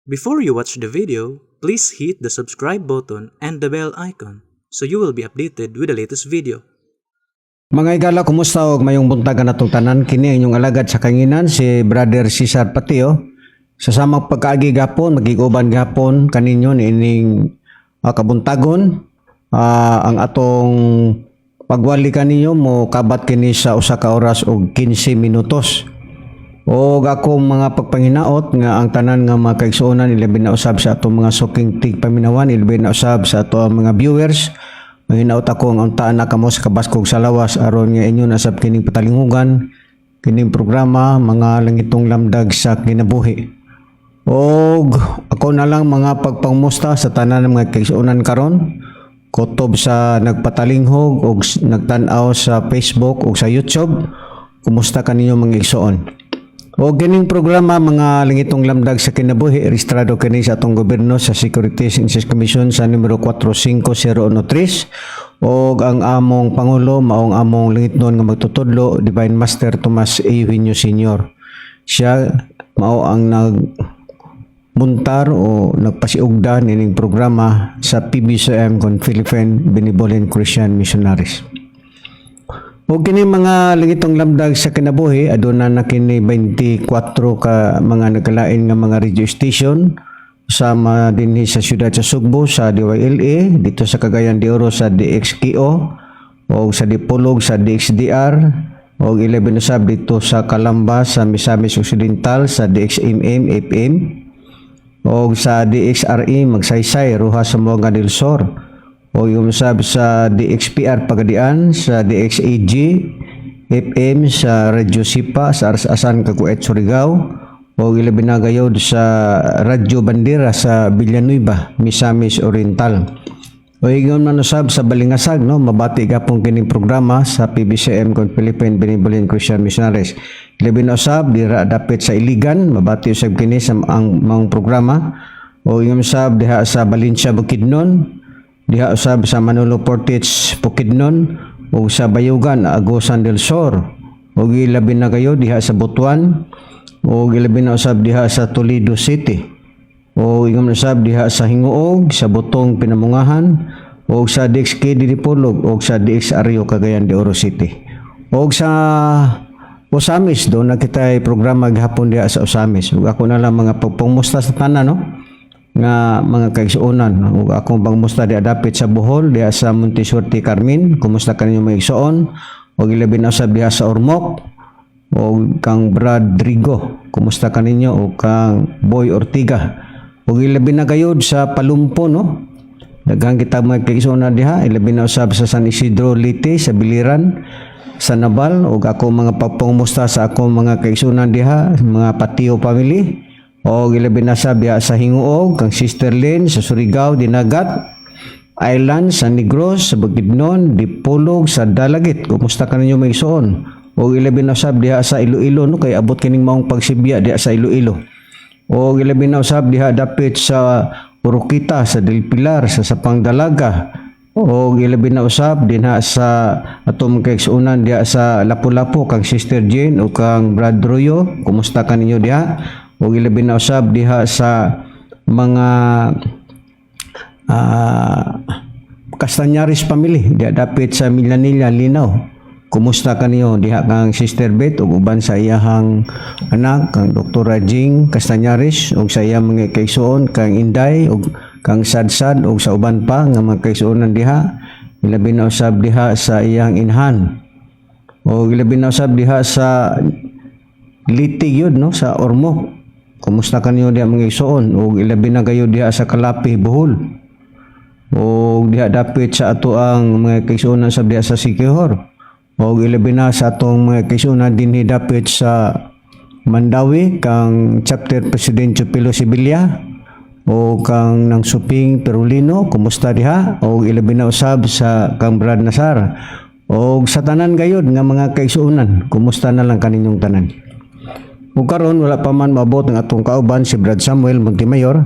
Before you watch the video, please hit the subscribe button and the bell icon so you will be updated with the latest video. Mga igala, kumusta og mayong buntag natong tanan? Kini ang inyong alagad sa kanginan, si Brother Cesar Patio. Sa samang pagkaagi gapon, magiguban gapon kaninyo niining kabuntagon. Ang atong pagwali kaninyo mo kabat kini sa 1 ka oras og 15 minutos. Og akong mga pagpanginaot nga ang tanan nga mga kaigsuonan, ilabi na usab sa atong mga suking tigpaminawan, ilabi na usab sa ato ang mga viewers. Manginaot ako ang untaan na kamo sa kabaskog sa lawas aron nga inyo na sab kining patalinghugan kining programa, Mga Langitong Lamdag sa Kinabuhi. Og ako na lang mga pagpangmusta sa tanan ng mga kaigsuonan karon kutob sa nagpatalinghog og nagtan-aw sa Facebook ug sa YouTube. Kumusta kaninyo, mga igsoon? O kining programa, Mga Langitong Lamdag sa Kinabuhi, rehistrado kini sa atong gobyerno sa Securities and Exchange Commission sa numero 45013 og ang among pangulo maong among langitnon nga magtutudlo, Divine Master Tomas A. Eugenio Sr. Siya mao ang nag muntar o nagpasiugda nining programa sa PBCM kon Philippine Benevolent Christian Missionaries. O kini, Mga Langitong Lamdag sa Kinabuhi, aduna na kini 24 ka mga nagkalain nga mga radio station, sama dinhi sa siyudad sa Sugbo sa DYLA, dito sa Cagayan de Oro sa DXKO, o sa Dipolog sa DXDR, o 11 usab dito sa Calamba sa Misamis Occidental sa DXMM FM, o sa DXRE Magsaysay, Roxas, Zamboanga del Sur, o yung sab sa DXPR Pagadian, sa DXAG FM, sa Radyo Sipa sa Aras-Asan, Cagwait, Surigao, o ilabi na gayod sa Radyo Bandera sa Villanueva, Misamis Oriental. O ingon man usab sa Balingasag, no, mabati gapon kining programa sa PBCM kon Philippine Benevolent Christian Missionaries. Ilabi na usab dira dapit sa Iligan, mabati usab kini sa ang maong programa. O ingon usab diha sa Valencia, Bukidnon, diha usab sa Manolo Fortich, Bukidnon, ug sa Bayugan, Agusan del Sur. Ug ilabi na kayo diha sa Butuan, ug ilabi na usab diha sa Toledo City. O ingon usab diha sa Gingoog, sa Butong Pinamungahan, o sa DXKD Dipolog, o sa DXRU Cagayan de Oro City. O sa Ozamiz, doon na kita programa gihapon diha sa Ozamiz. Ug ako na lang mga pagpungmusta sa tanan, no, nga mga kaigsuonan. Ug akong pangmusta diha dapit sa Bohol, diha sa Montisuerte, Carmen. Kumusta kaninyo, mga igsoon? Ug ilabi na usab diha sa Ormoc, o kang Brad Rigo, kumusta kaninyo? O kang Boy Ortiga. Ug ilabi na gayud sa Palumpo, no, daghan kita mga kaigsuonan diha, ilabi na usab sa San Isidro, Leyte, sa Biliran, sa Nabal. Ug ako mga pagpangmusta sa akong mga kaigsuonan diha, mga Patio family. O ilabi na sa diha sa Gingoog, kang Sister Lynn, sa Surigao, Dinagat Island, sa Negros, sa Bukidnon, Dipolog, sa Dalaguete. Kumusta kaninyo, mga igsoon? O ilabi na usab diha sa Iloilo, no, kay abot kining maong pagsibya diha sa Iloilo. O ilabi na usab diha dapit sa Oroquieta, sa Del Pilar, sa Sapang Dalaga. O ilabi na usab dinha sa atong kaigsuonan diha sa Lapu-Lapu, kang Sister Jane o kang Brad Royo. Kumusta kaninyo diha? O ilabi na usab diha sa mga Castañares family diha dapit sa Milanilla, Linaw. Kumusta kaniyo diha kang Sister Beth ug uban sa iyahang anak, kang Dr. Jing Castañares, ug sa iyang mga kaigsuon, kang Inday ug kang Sadsad ug sa uban pa nga mga kaigsuonan diha, ilabi na usab diha sa iyang inhan. O ilabi na usab diha sa Leyte yun, no, sa Ormoc. Kumusta kaniyo diha, mga igsoon? Ug ilabi na kayo diha sa Calape, Bohol. O diha dapit sa ato ang mga kaigsuonan sa diha sa Siquijor. O ilabi na sa atong mga kaigsuonan dinhi dapit sa Mandaue, kang Chapter President Pilo Sibilia o kang nang Suping Perulino, kumusta diha? O ilabi na usab sa kang Brad Nasar. O sa tanan gayod nga mga kaigsuonan, kumusta na lang kaninyong tanan? Ug karon wala pa man maabot ang atong kauban, si Brad Samuel Montemayor,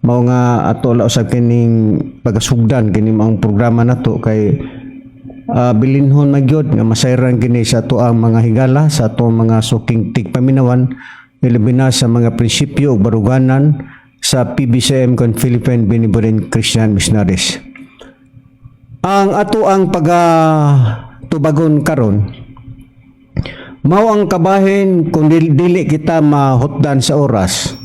mao nga ato la usab kining pagasugdan kini maong programa nato kay bilinhon magyod nga masayran kini sa ato ang mga higala, sa atong mga suking tigpaminawan, ilabi na sa mga prinsipyo ug baruganan. sa PBCM kon Philippine Benevolent Christian Missionaries. Ang ato ang paga tubagon karon mao ang kabahin kung dili kita mahutdan sa oras.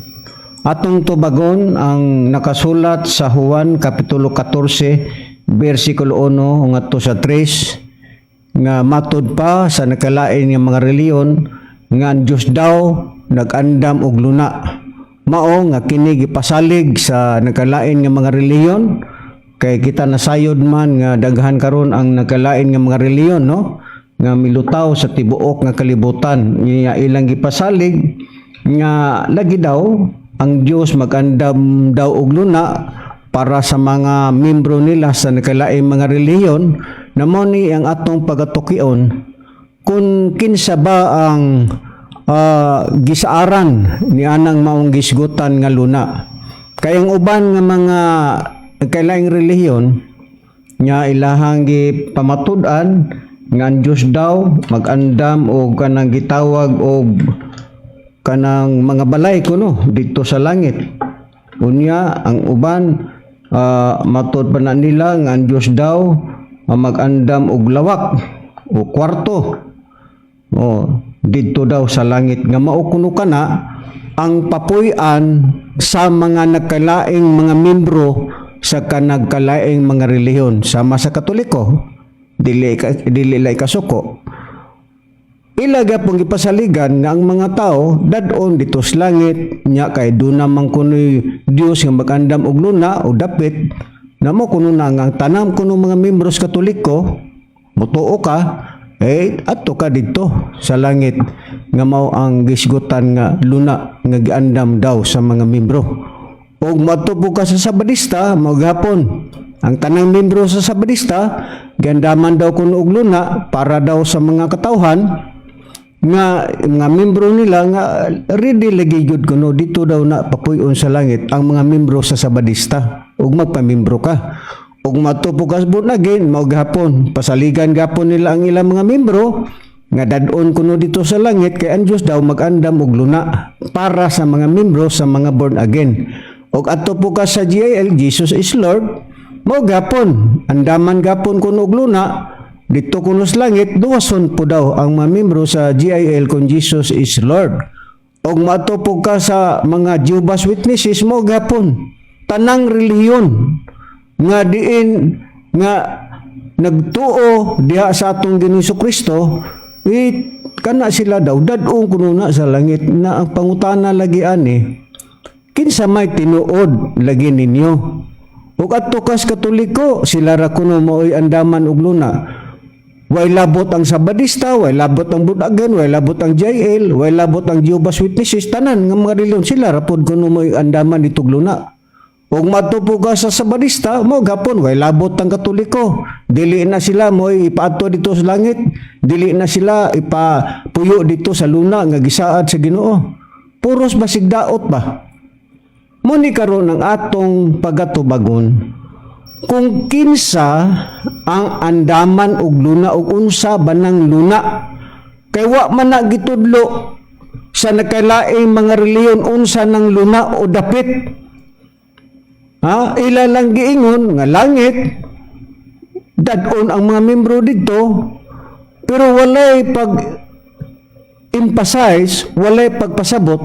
Atong tubagon ang nakasulat sa Juan Kapitulo 14 bersikulo 1 ngadto sa 3, nga matud pa sa nakalain nga mga reliyon nga ang Diyos daw nag-andam og luna. Mao nga kini gipasalig sa nakalain nga mga reliyon kay kita nasayod man nga daghan karon ang nakalain nga mga reliyon, no, nga milutaw sa tibuok nga kalibutan, nga ilang gipasalig nga lagi daw ang Dios magandam daw og luna para sa mga membro nila sa nakalaing mga relihiyon, na mao ni ang atong pagatukion kung kinsa ba ang gisaaran ni anang maong gisgutan nga luna. Kay ang uban nga mga kailaing relihiyon nga ilahang gipamatud-an nga ang Diyos daw magandam og kanang gitawag og kanang mga balay kuno didto sa langit. Unya ang uban, matud pa na nila nga ang Diyos daw magandam og lawak o kwarto o didto daw sa langit, nga mao kuno kana ang papuy-an sa mga nagkalaing mga membro sa kanagkalaing mga relihiyon, sama sa Katoliko, dili lay kasuko. Ila gyapon gipasaligan nga ang mga tao dad-on didto sa langit nya kay duna man kunoy Dios nga magandam og luna o dapit na mo kuno na nga ang tanang kuno mga membros Katoliko, mutuo ka eh adto ka didto sa langit, nga mao ang gisgutan nga luna nga giandam daw sa mga membro. Ug moadto ka sa Sabadista, mao gihapon ang tanang membro sa Sabadista giandaman daw kuno og luna para daw sa mga katawhan nga nga membro nila, nga ready lagi gyud kuno dito daw na papuy-on sa langit ang mga membro sa Sabadista ug magpamembro ka. Ug moadto ka sa Born Again, mao gihapon, pasaligan gapon nila ang ilang mga membro nga dad-on kuno dito sa langit kay ang Dios daw magandam og luna para sa mga membro sa mga Born Again. Ug adto po ka sa GIL, Jesus is Lord, mao gapon, andaman gapon kuno og luna dito kuno sa langit, duwason po daw ang mga membro sa GIL kung Jesus is Lord. Og moadto po ka sa mga Jehovah's Witnesses, mao gapon. Tanang relihiyon nga diin nga nagtuo diha sa atong Ginoong Kristo, eh, kana sila daw dad-ong kuno na sa langit. Na ang pangutana lagi ani, kinsa may tinuod lagi ninyo? Ug adto kas Katoliko, sila ra kuno mao'y andaman og luna. Way labot ang Sabadista, way labot ang Born Again, way labot ang JL, way labot ang Jehovah's Witnesses, tanan nga mga relihiyon, sila ra pod kuno mo'y andaman ditog luna. Ug moadto po ka sa Sabadista, mo gapon way labot ang Katoliko. Dili na sila mo'y ipaadto dito sa langit, dili na sila ipapuyo dito sa luna nga gisaad sa Ginoo. Puros basig daot ba? Muni karon ang atong pagatubagon kung kinsa ang andaman og luna ug unsa ba nang luna, kay wa man na gitudlo sa nakalaing mga reliyon unsa nang luna o dapit. Ha, ila lang giingon nga langit, dad-on ang mga membro didto, pero walay pag emphasize, walay pagpasabot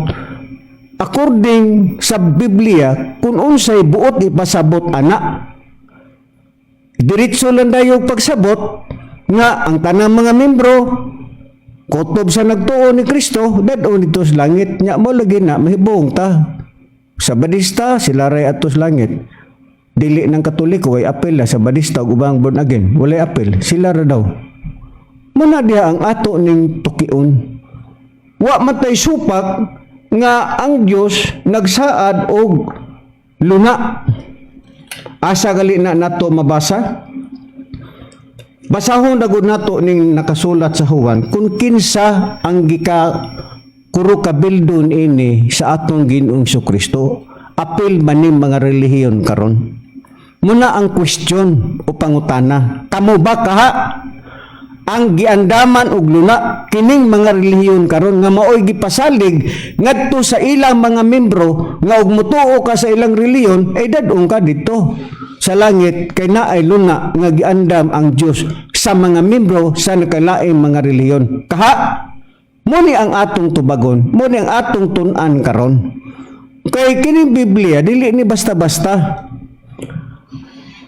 according sa Biblia kung unsay buot ipasabot ana. Diretso lang dayo pagsabot nga ang tanang mga membro kutob sa nagtuo ni Kristo dad-on didto sa langit, nya mo lagi na mahibong ta. Sabadista, sila ray adto sa langit. Dili ng Katoliko, way apel na Sabadista ug ubang Born Again, walay apel, sila ra daw. Muna diha ang ato ning tukion. Wa man tay supak nga ang Dios nagsaad og luna. Asa gali na nato mabasa? Basahon na gud nato ning nakasulat sa Juan kung kinsa ang gika kuro kabildon ini sa atong Ginoong Kristo. Apil man ning mga relihiyon karon. Muna ang question o pangutana, kamo ba kaha? Ang giandaman og luna kining mga relihiyon karon nga maoy gipasalig ngadto sa ilang mga membro nga og mutuo ka sa ilang relihiyon ay dad-ong ka didto sa langit kay naay luna nga giandam ang Dios sa mga membro sa nakalaing mga relihiyon. Kaha, mao ni ang atong tubagon, mao ni ang atong tun-an karon. Kay kining Biblia dili ni basta-basta.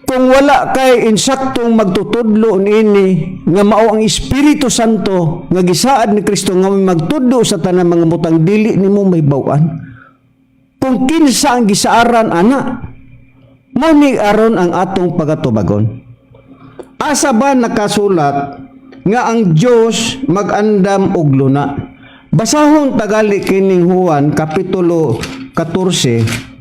Kung wala kay insaktong magtutudlo niini nga mao ang Espiritu Santo nga gisaad ni Kristo nga may magtudlo sa tanang mga butang, dili nimo mahibaw-an kung kinsa ang gisaaran ana. Mao ni aron ang atong pagatubagon. Asa ba nakasulat nga ang Dios mag-andam og luna? Basahon ta gali kining Juan kapitulo 14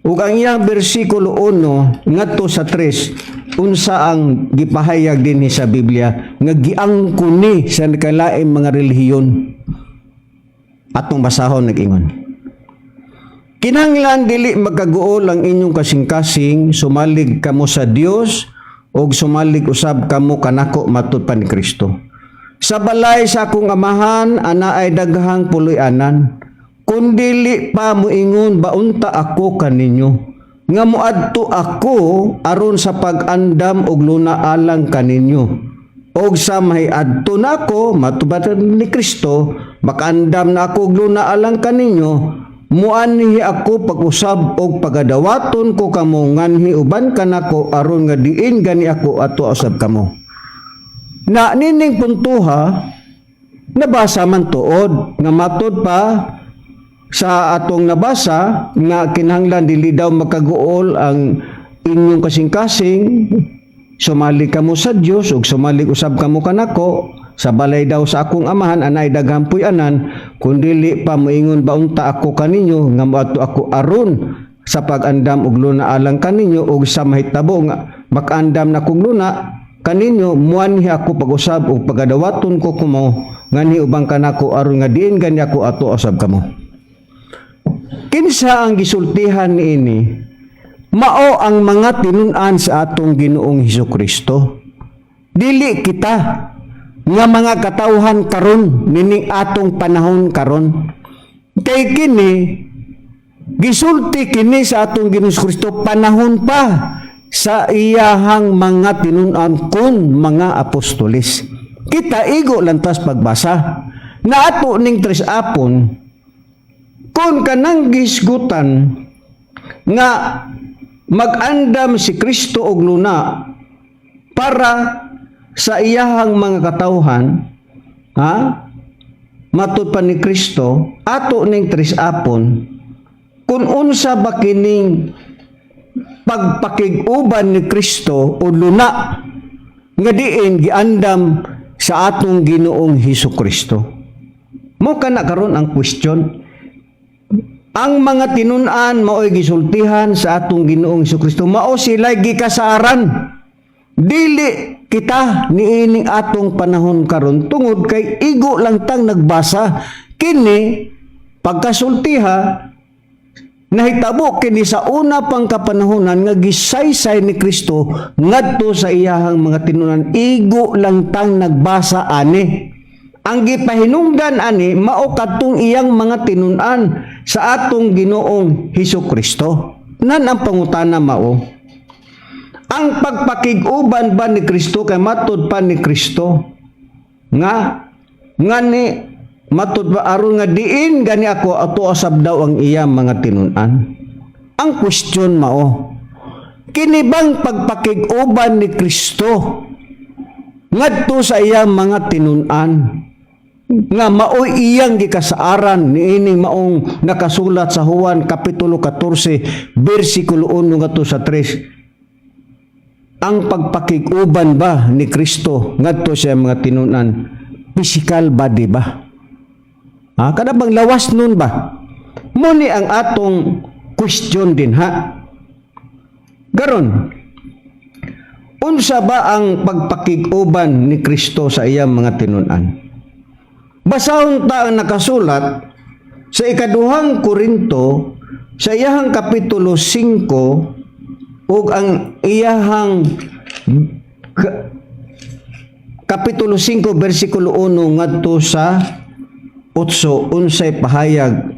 ug ang iyang bersikulo 1 ngadto sa 3, unsa ang gipahayag dinhi sa Biblia nga giangkon ni sa nakalaing mga relihiyon. Atong basahon, nag-ingon: "Kinahanglan dili magkaguol ang inyong kasing-kasing, sumalig kamo sa Dios ug sumalig usab kamo kanako," matud pa ni Kristo. "Sa balay sa akong Amahan anaay daghang puloy-anan. Kung dili pa, muingon ba unta ako kaninyo nga moadto ako aron sa pag-andam og luna alang kaninyo? Og sa mahiadto nako," matud pa ni Kristo, "makaandam na ako og luna alang kaninyo, muanhi ako pag-usab og pagadawaton ko kamo nganhi uban kanako aron nga diin gani ako ato usab kamo." Na nining puntuha, nabasa man tuod nga matod pa sa atong nabasa nga kinahanglan dili daw makaguol ang inyong kasing-kasing, sumalig kamo sa Dios ug sumalig usab kamo kanako. Sa balay daw sa akong Amahan anay daghang puy-anan. Kun dili pa, moingon ba unta ako kaninyo nga moadto ako aron sa pag-andam og luna alang kaninyo? Ug sa mahitabo nga makaandam na kog luna kaninyo, muanhi ako pag-usab ug pagadawaton ko kamo nganhi ubang kanako aron nga diin gani ako ato usab kamo. Kinsa ang gisultihan niini? Mao ang mga tinun-an sa atong Ginoong Hesus Kristo. Dili kita nga mga katawhan karon nining atong panahon karon. Kay kini gisulti kini sa atong Ginoong Hesus Kristo panahon pa sa iyahang mga tinun-an kun mga apostoles. Kita igo lantas pagbasa na ato ning tres apon kung kanang gisgutan nga mag-andam si Kristo og luna para sa iyahang mga katawhan, ha, matud pa ni Kristo, ato ning tres apon kung unsa ba kining pagpakig-uban ni Kristo o luna nga diin giandam sa atong Ginoong Hesus Kristo. Mao kana karon ang question. Ang mga tinun-an mao'y gisultihan sa atong Ginoong Kristo. Mao sila'y gikasaaran. Dili kita niining atong panahon karon tungod kay igo lang tang nagbasa. Kini pagkasultiha nahitabo kini sa una pang kapanahonan nga gisaysay ni Kristo ngadto sa iyahang mga tinunan. Igo lang tang nagbasa ani. Ang gipahinungdan ani mao kadtong iyang mga tinun-an sa atong Ginoong Hesus Kristo. Nan ang pangutana mao. Ang pagpakig-uban ba ni Kristo, kay matud pa ni Kristo nga ngani matud ba aron nga diin gani ako ato usab daw ang iyang mga tinun-an. Ang question mao, kini bang pagpakig-uban ni Kristo ngadto sa iyang mga tinun-an nga maoy iyang gikasaaran niining maong nakasulat sa Juan kapitulo 14 bersikulo 1 ngadto sa 3, ang pagpakig-uban ba ni Kristo ngadto sa iyang mga tinun-an, physical body ba? Ha, kada bang lawas nun ba? Mao ni ang atong question din ha. Garon, unsa ba ang pagpakig-uban ni Kristo sa iyang mga tinun-an? Basahon ta ang nakasulat sa Ikaduhang Korinto sa iyahang kapitulo 5 ug ang iyahang Kapitulo 5 bersikulo 1 ngadto sa 8, unsay pahayag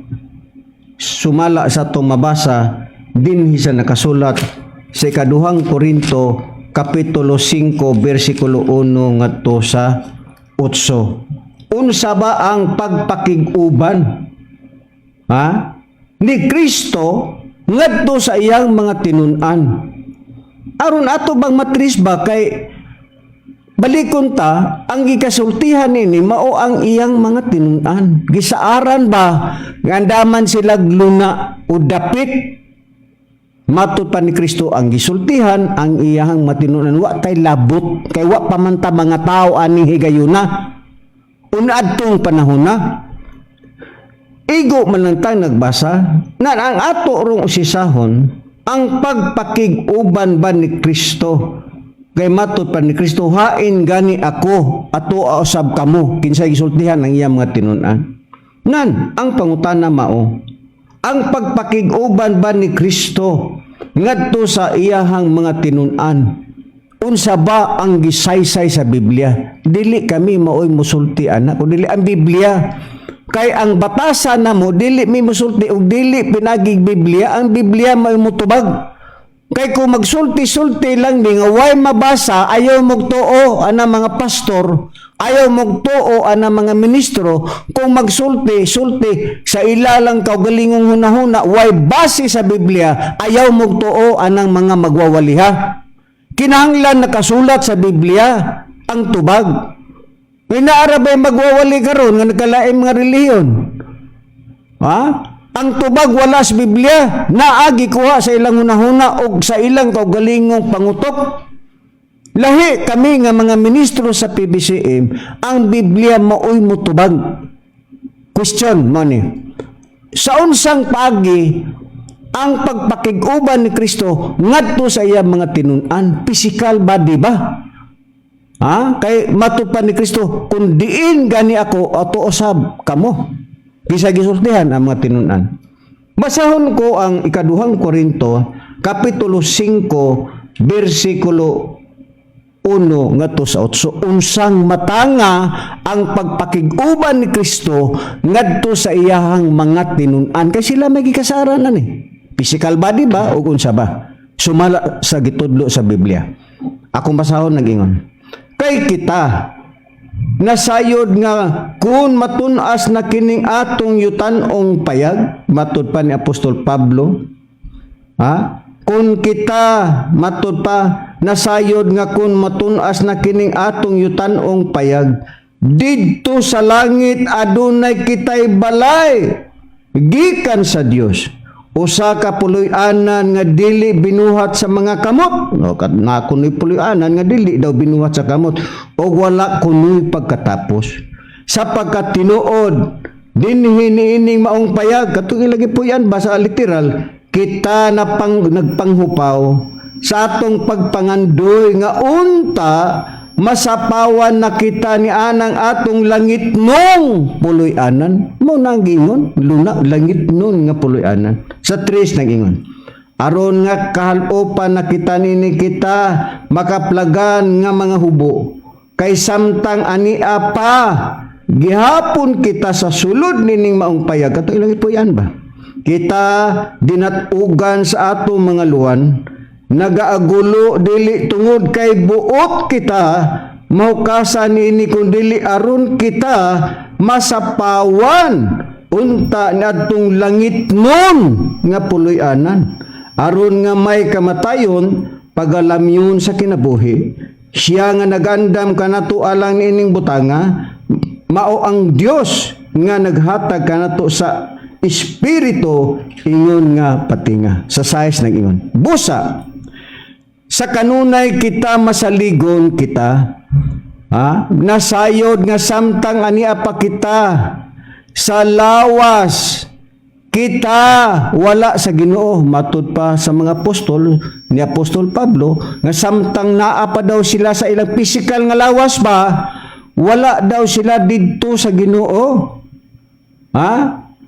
sumala sa atong mabasa dinhi sa nakasulat sa Ikaduhang Korinto kapitulo 5 bersikulo 1 ngadto sa 8? Unsa ba ang pagpakig-uban, ha, ni Kristo ngadto sa iyang mga tinun-an? Aron ato bang matris ba, kay balikon ta ang gikasultihan nini, mao ang iyang mga tinun-an. Gisaaran ba nga andaman sila luna o dapit? Matud pa ni Kristo, ang gisultihan ang iyang matinunan. Wa tay labot kay wa pa man ta mga tao aning higayuna, una adtong panahon na igo man lang tayo nagbasa na ang ato rong usisahon ang pagpakig-uban ba ni Kristo. Kay matud pa ni Kristo, "Hain gani ako, ato usab kamo." Kinsay gisultihan? Ang iyang mga tinun-an. Nan ang pangutana mao ang pagpakig-uban ba ni Kristo ngadto sa iyahang mga tinun-an, unsa ba ang gisaysay sa Biblia? Dili kami maoy musulti ana kun dili ang Biblia, kay ang batasan namo, dili mi musulti og dili pinagig Biblia. Ang Biblia may mutubag. Kay kung magsulti-sulti lang mi nga way mabasa, ayaw mogtuo ana mga pastor, ayaw mogtuo ana mga ministro. Kung magsulti-sulti sa ila lang kaugalingong hunahuna, way base sa Biblia, ayaw mogtuo anang mga magwawaliha. Kinahanglan nakasulat sa Biblia ang tubag. May naa ra bay magwawali karon nga nagkalain mga relihiyon? Ha? Ang tubag wala sa Biblia, naagi kuha sa ilang hunahuna o sa ilang kaugalingong pangutok. Lahi kami nga mga ministro sa PBCM, ang Biblia maoy mutubag. Question mo ni. Sa unsang paagi ang pagpakig-uban ni Kristo ngadto sa iyang mga tinun-an? Physical body ba? Ha? Kay matud pa ni Kristo, "Kung diin gani ako, ato usab kamo." Bisa gisultihan ang mga tinun-an. Basahon ko ang Ikaduhang Korinto, kapitulo 5, bersikulo 1 ngadto sa 8. Unsang matanga ang pagpakig-uban ni Kristo ngadto sa iyahang mga tinun-an? Kay sila may gikasaran ani. Physical body ba o unsa ba? Sumala sa gitudlo sa Biblia. Akong basahon, nag-ingon. "Kay kita nasayod nga kung matun-as na kining atong yutan-ong payag," matud pa ni Apostol Pablo, ha? Kung kita, matud pa, "nasayod nga kung matun-as na kining atong yutan-ong payag, didto sa langit adunay kitay balay gikan sa Dios, usa ka puloy-anan nga dili binuhat sa mga kamot," no, kat na kunoy puloy-anan nga dili daw binuhat sa kamot og wala kunoy pagkatapos, "sapagkat tinuod, dinhi niining maong payag," katong ilagi puy-an ba sa literal, "kita na pang, nagpanghupaw sa atong pagpangandoy nga unta masapawan na kita ni anang atong langitnong puloy-anan." Mo nang giingon luna, langitnon nga puloy-anan. Sa 3, nag-ingon, "Aron nga kahalopan na kita nini, kita makaplagan nga mga hubo. Kay samtang ania pa gihapon kita sa sulod nining maong payag," kato ilang puy-an ba, "kita dinat-ugan sa ato mga luwan, nagaagulo, dili tungod kay buot kita mahukasan niini, kun dili aron kita masapawan unta niadtong langitnon nga puloy-anan, aron nga may kamatayon pagalamyon sa kinabuhi. Siya nga nagandam kanato alang niining butanga mao ang Dios nga naghatag kanato sa Espiritu ingon nga patinga." Sa 6, nag-ingon, "Busa sa kanunay kita masaligon kita, ha, nasayod nga samtang ania pa kita sa lawas, kita wala sa Ginoo." Matud pa sa mga apostol ni Apostol Pablo nga samtang naa pa daw sila sa ilang physical nga lawas ba, wala daw sila didto sa Ginoo, ha?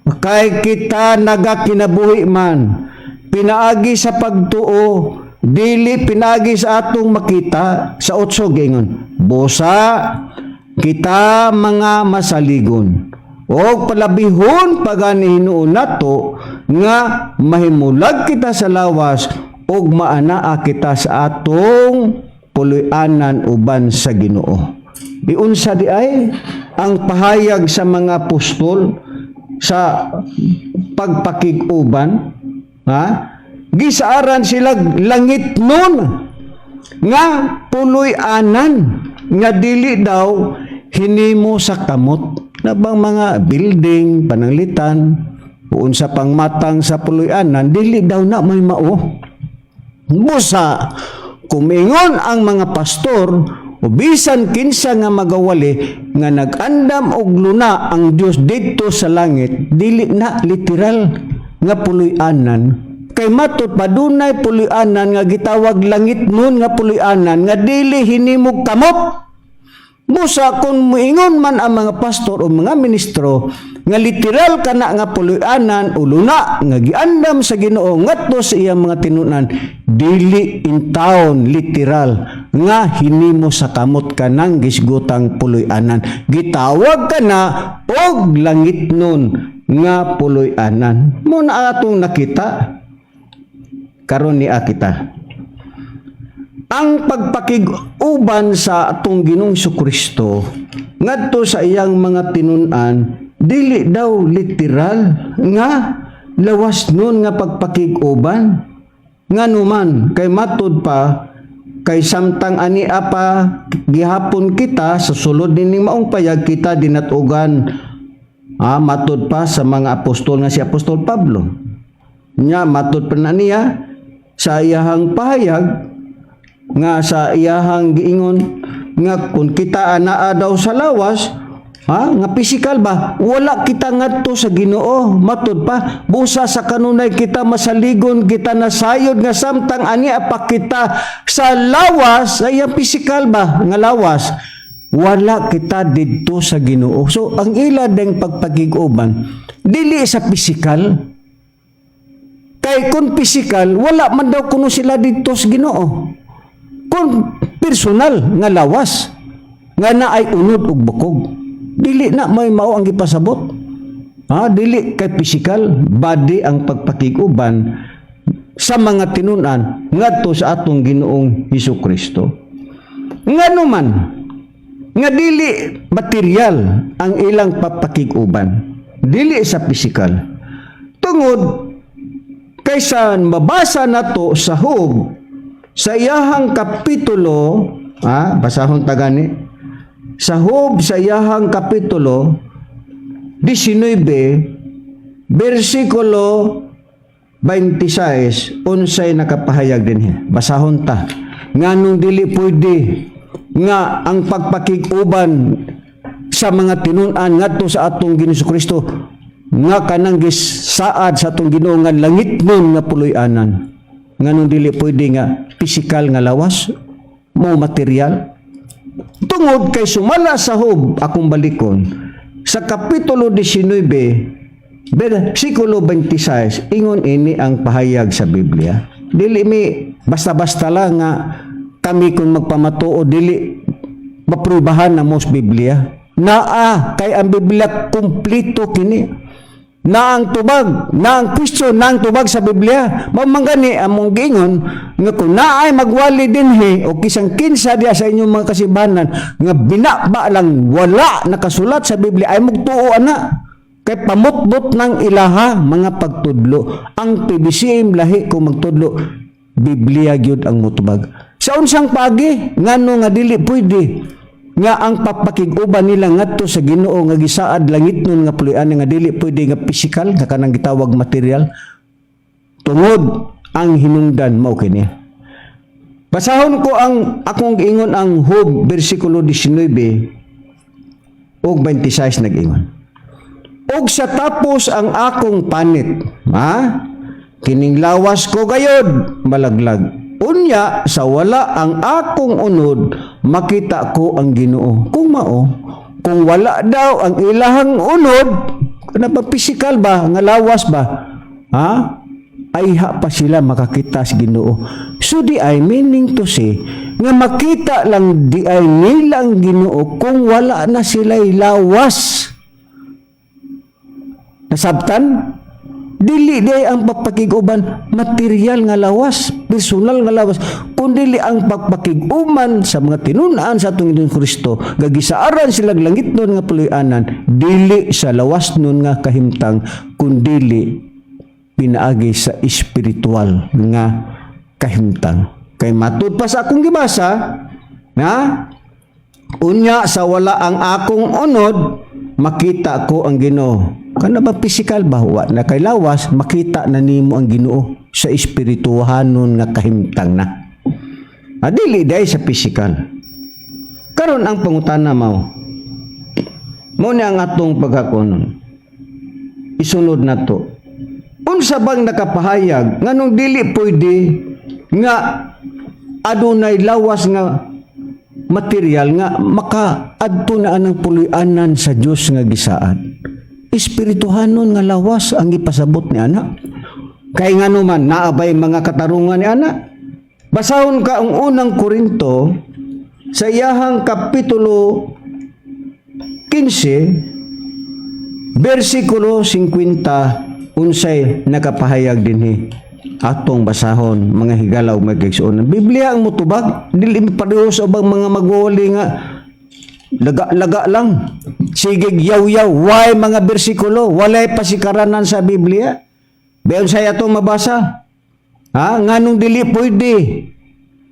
"Kay kita nagakinabuhi man pinaagi sa pagtuo. Dili pinagi sa atong makita. Sa 8 giingon, "Busa kita mga masaligon og palabihon pagani hinuon nato nga mahimulag kita sa lawas ug maanaa kita sa atong puloy-anan uban sa Ginoo." Giunsa diay ang pahayag sa mga apostol sa pagpakig-uban? Ha? Gisaaran sila langit nun nga puloy-anan nga dili daw hinimo sa kamot na bang mga building, pananglitan, unsa pang matang sa puloy-anan, dili daw na may mao. Busa kumingon ang mga pastor o bisan kinsa nga magawali nga nag-andam og luna ang Dios didto sa langit, dili na literal nga puloy-anan, kay matud pa dunay puloy-anan nga gitawag langit nun nga puloy-anan nga dili hinimog kamot. Busa kung muingon man ang mga pastor o mga ministro nga literal kana nga puloy-anan o luna nga giandam sa Ginoo ngadto sa iyang mga tinunan, dili intawon literal nga hinimo sa kamot kanang gisgutang puloy-anan. Gitawag kana og langit nun nga puloy-anan. Mao na atong nakita karon ni kita ang pagpakig-uban sa atong Ginoong Kristo ngadto sa iyang mga tinun-an, dili daw literal nga lawas nun nga pagpakig-uban. Nganuman kay matud pa kay samtang ani apa gihapon kita sa sulod nining maong payag, kita dinatugan, matud pa sa mga apostol nga si Apostol Pablo nya, matud pa na niya sa iyahang pahayag nga sa iyahang giingon nga kung kita anaa daw sa lawas, ha, nga physical ba, wala kita ngadto sa Ginoo. Matud pa, busa sa kanunay kita masaligon, kita nasayod nga samtang ani pa kita sa lawas, sa iyang physical ba nga lawas, wala kita didto sa Ginoo. So ang ila deng pagpakig-uban dili sa physical, kay kung physical, wala man daw kuno sila didto sa Ginoo kung personal nga lawas nga naay unod ug bukog. Dili na may mao ang gipasabot, ha. Dili kay physical body ang pagpakig-uban sa mga tinunan ngadto sa atong Ginoong Hesus Kristo. Nganuman nga dili material ang ilang pagpakig-uban, dili sa physical? Tungod kaysa mabasa nato sa Job sa iyahang kapitulo, basahon ta gani. Sa Job sa iyahang kapitulo 19 bersikulo 26, unsay nakapahayag dinhi? Basahon ta. Nganong dili pwede nga ang pagpakig-uban sa mga tinun-an ngadto sa atong Ginoo Kristo nga kanang gisaad sa atong Ginoo nga langit nun nga puloy-anan? Nganong dili pwede nga physical nga lawas mo, material? Tungod kay sumala sa Job, akong balikon sa kapitulo 19 bersikulo 26, ingon ini ang pahayag sa Biblia. Dili mi basta-basta lang nga kami kung magpamatuo, dili maprubahan na mo sa Biblia. Naa kay ang Biblia kumpleto kini na ang tubag, na ang question, na ang tubag sa Biblia. Mao man gani among giingon nga kung naay magwali dinhi o kisang kinsa diya sa inyong mga kasimbahanan nga binaba lang wala nakasulat sa Biblia, ay mugtuo ana. Kay pamutbot ng ilaha mga pagtudlo. Ang PBCM lahi kung magtudlo, Biblia gyud ang mutubag. Sa unsang pagi, ngano nga dili pwede nga ang papakig-uban nila ngadto sa Ginoo nga gisaad langit nun nga puloy-an nga dili pwede nga physical nga kanang gitawag material? Tungod ang hinungdan mao kini. Basahon ko ang akong giingon, ang Job bersikulo 19 ug 26, nag-ingon, "Og sa tapos ang akong panit, ha? Kining lawas ko gayod malaglag. Unya sa wala ang akong unod, makita ko ang Ginoo." Kung mao, kung wala daw ang ilahang unod, kana ba physical ba nga lawas ba? Ha? Ayha pa sila makakita sa Ginoo. So diay, meaning to say nga makita lang diay nila ang Ginoo kung wala na sila'y lawas. Nasabtan? Dili diay ang pagpakig-uban material nga lawas, personal nga lawas, kundi ang pagpakig-uban sa mga tinun-an sa atong Ginoong Kristo, gagisaaran sila langit nun nga puloy-anan, dili sa lawas nun nga kahimtang, kundili pinaagi sa espiritual nga kahimtang. Kay matud pa sa akong gibasa, na unya sa wala ang akong unod, makita ko ang Ginoo. Kana ba physical ba, wa na kay lawas, makita na nimo ang Ginoo sa espirituhanon nga kahimtang na. Ah, dili diay sa physical. Karon ang pangutana mao. Mao ni ang atong paghakonon. Isunod na to. Unsa bang nakapahayag nganong dili pwede nga adunay lawas nga material nga makaadto na anang puloy-anan sa Dios nga gisaad? Espirituhanon nga lawas ang gipasabot ni ana. Kay ngano man, naa bay mga katarungan ni ana? Basahon ka ang Unang Korinto sa iyahang kapitulo 15 bersikulo 50, unsay nakapahayag dinhi? Atong basahon, mga higala ug mga igsoon. Biblia ang mutubag, dili pareho sa ubang mga magwawali nga laga-laga lang. Sige, yaw-yaw, way mga bersikulo, walay pasikaranan sa Biblia. Bayon saya atong mabasa. Ha? Nganong dili pwede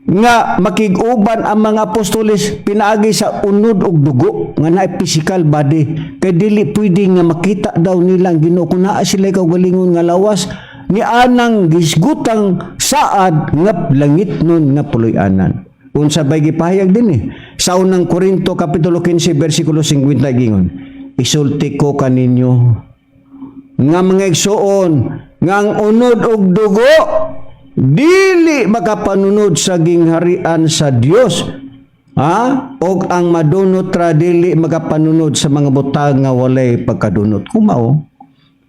nga makig-uban ang mga apostoles pinaagi sa unod og dugo nga naay physical body? Kay dili pwede nga makita daw nila ang Ginoo kung naa sila kaugalingon nga lawas ni anang gisgutang saad nga langit nun nga puloy-anan. Unsa bay gipahayag dinhi sa Unang Korinto kapitulo 15 bersikulo 50? Gingon, "Isulti ko kaninyo nga mga igsuon nga ang unod og dugo dili makapanunod sa gingharian sa Dios, ha, og ang madunot ra dili makapanunod sa mga butang nga walay pagkadunot." Kumao,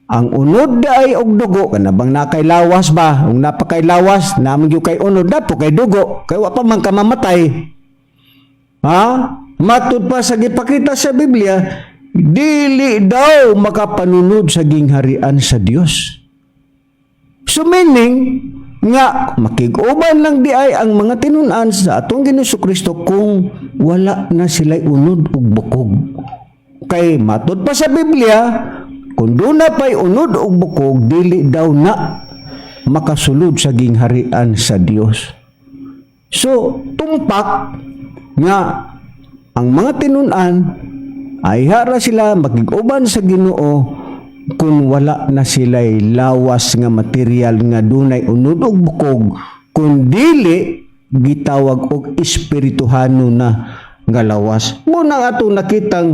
ang unod ay og dugo, kana bang nakay lawas ba? Kung napakay lawas, naman gyud kay unod, napo kay dugo, kay wa pa man ka mamatay. Ha? Matud pa sa gipakita sa Biblia, dili daw makapanunod sa gingharian sa Dios. So meaning nga makig-uban lang diay ang mga tinun-an sa atong Ginoong Kristo kung wala na sila unod ug bukog. Kay matud pa sa Biblia, kung duna pa'y unod ug bukog, dili daw na makasulod sa gingharian sa Dios. So, tumpak nga ang mga tinun-an ay hara sila makig-uban sa Ginoo kung wala na sila'y lawas nga material nga dunay unod og bukog, kun dili gitawag og espirituhano na nga lawas. Mao nang atong nakitang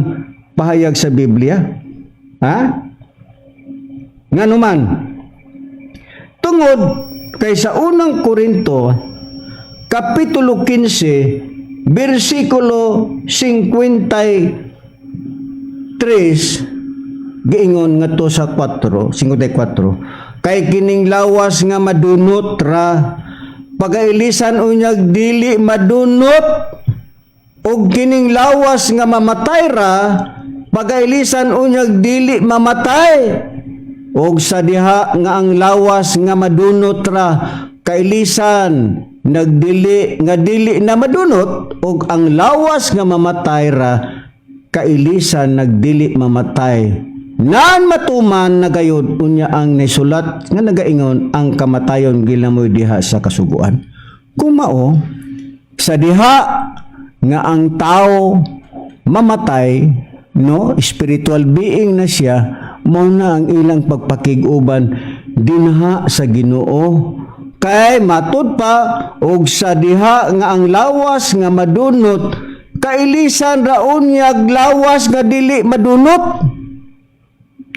pahayag sa Biblia. Ha? Ngano man? Tungod kay sa Unang Korinto kapitulo 15 bersikulo 53, giingon ngadto sa 4, 54, "Kay kining lawas nga madunot ra pagailisan unyag dili madunot, ug kining lawas nga mamatay ra pagailisan unyag dili mamatay. Ug sa diha nga ang lawas nga madunot ra kailisan nagdili nga dili na madunot, ug ang lawas nga mamatay ra kailisan nagdili mamatay, nan matuman na gayud unya ang nisulat nga nagaingon, 'Ang kamatayon gilamoy diha sa kasuguan.'" Kumao, sa diha nga ang tao mamatay, no, spiritual being na siya, mao na ang ilang pagpakig-uban dinha sa Ginoo. Kay matud pa, "Og sa diha nga ang lawas nga madunot kailisan ra unyag lawas nga dili madunot."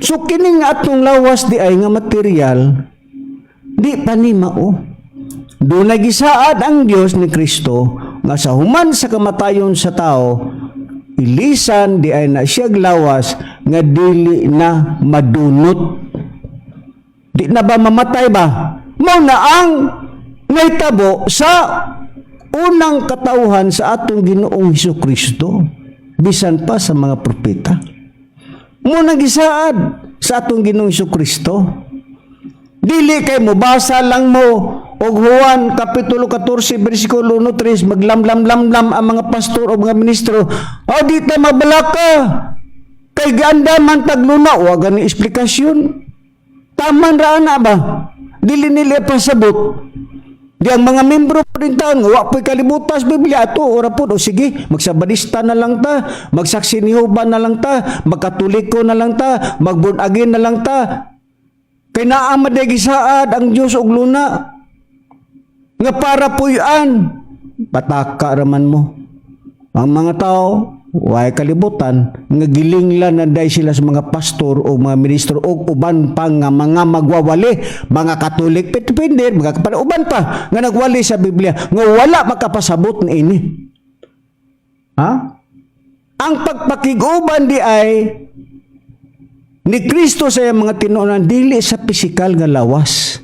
So kining atong lawas diay nga material, di pa ni mao. Dunay gisaad ang Dios ni Kristo nga sa human sa kamatayon sa tao, ilisan diay na siya lawas nga dili na madunot. Di na ba mamatay ba? Mao na ang Nahitabo sa unang katawhan sa atong Ginoong Hesus Kristo, bisan pa sa mga propeta. Mao nang gisaad sa atong Ginoong Hesus Kristo. Dili kay mobasa lang mo og Juan kapitulo 14 bersikulo 1-3, maglamlam-lamlam ang mga pastor o mga ministro. "Oh, di ta mabalaka. Kay giandaman tag luna," wa gani eksplikasyon. Taman ra ana ba? Dili nila pasabot. Di ang mga membro po din taon, wa po'y kalibutan sa Biblia, ato, ora po, o sige, magsabadista na lang ta, magsaksi ni Jehovah na lang ta, magkatoliko na lang ta, magborn again na lang ta. Kay naa man day gisaad ang Diyos og luna nga para puy-an, pataka raman mo. Ang mga tao, way kalibutan, nga gilinglan na day sila sa mga pastor o mga ministro o uban pa nga mga magwawali, mga Katolik, petipender, mga kapala, uban pa nga nagwali sa Biblia, nga wala makapasabot ni ini. Ha? Ang pagpakig-uban di ay ni Kristo sa iyang mga tinunan dili sa pisikal nga lawas.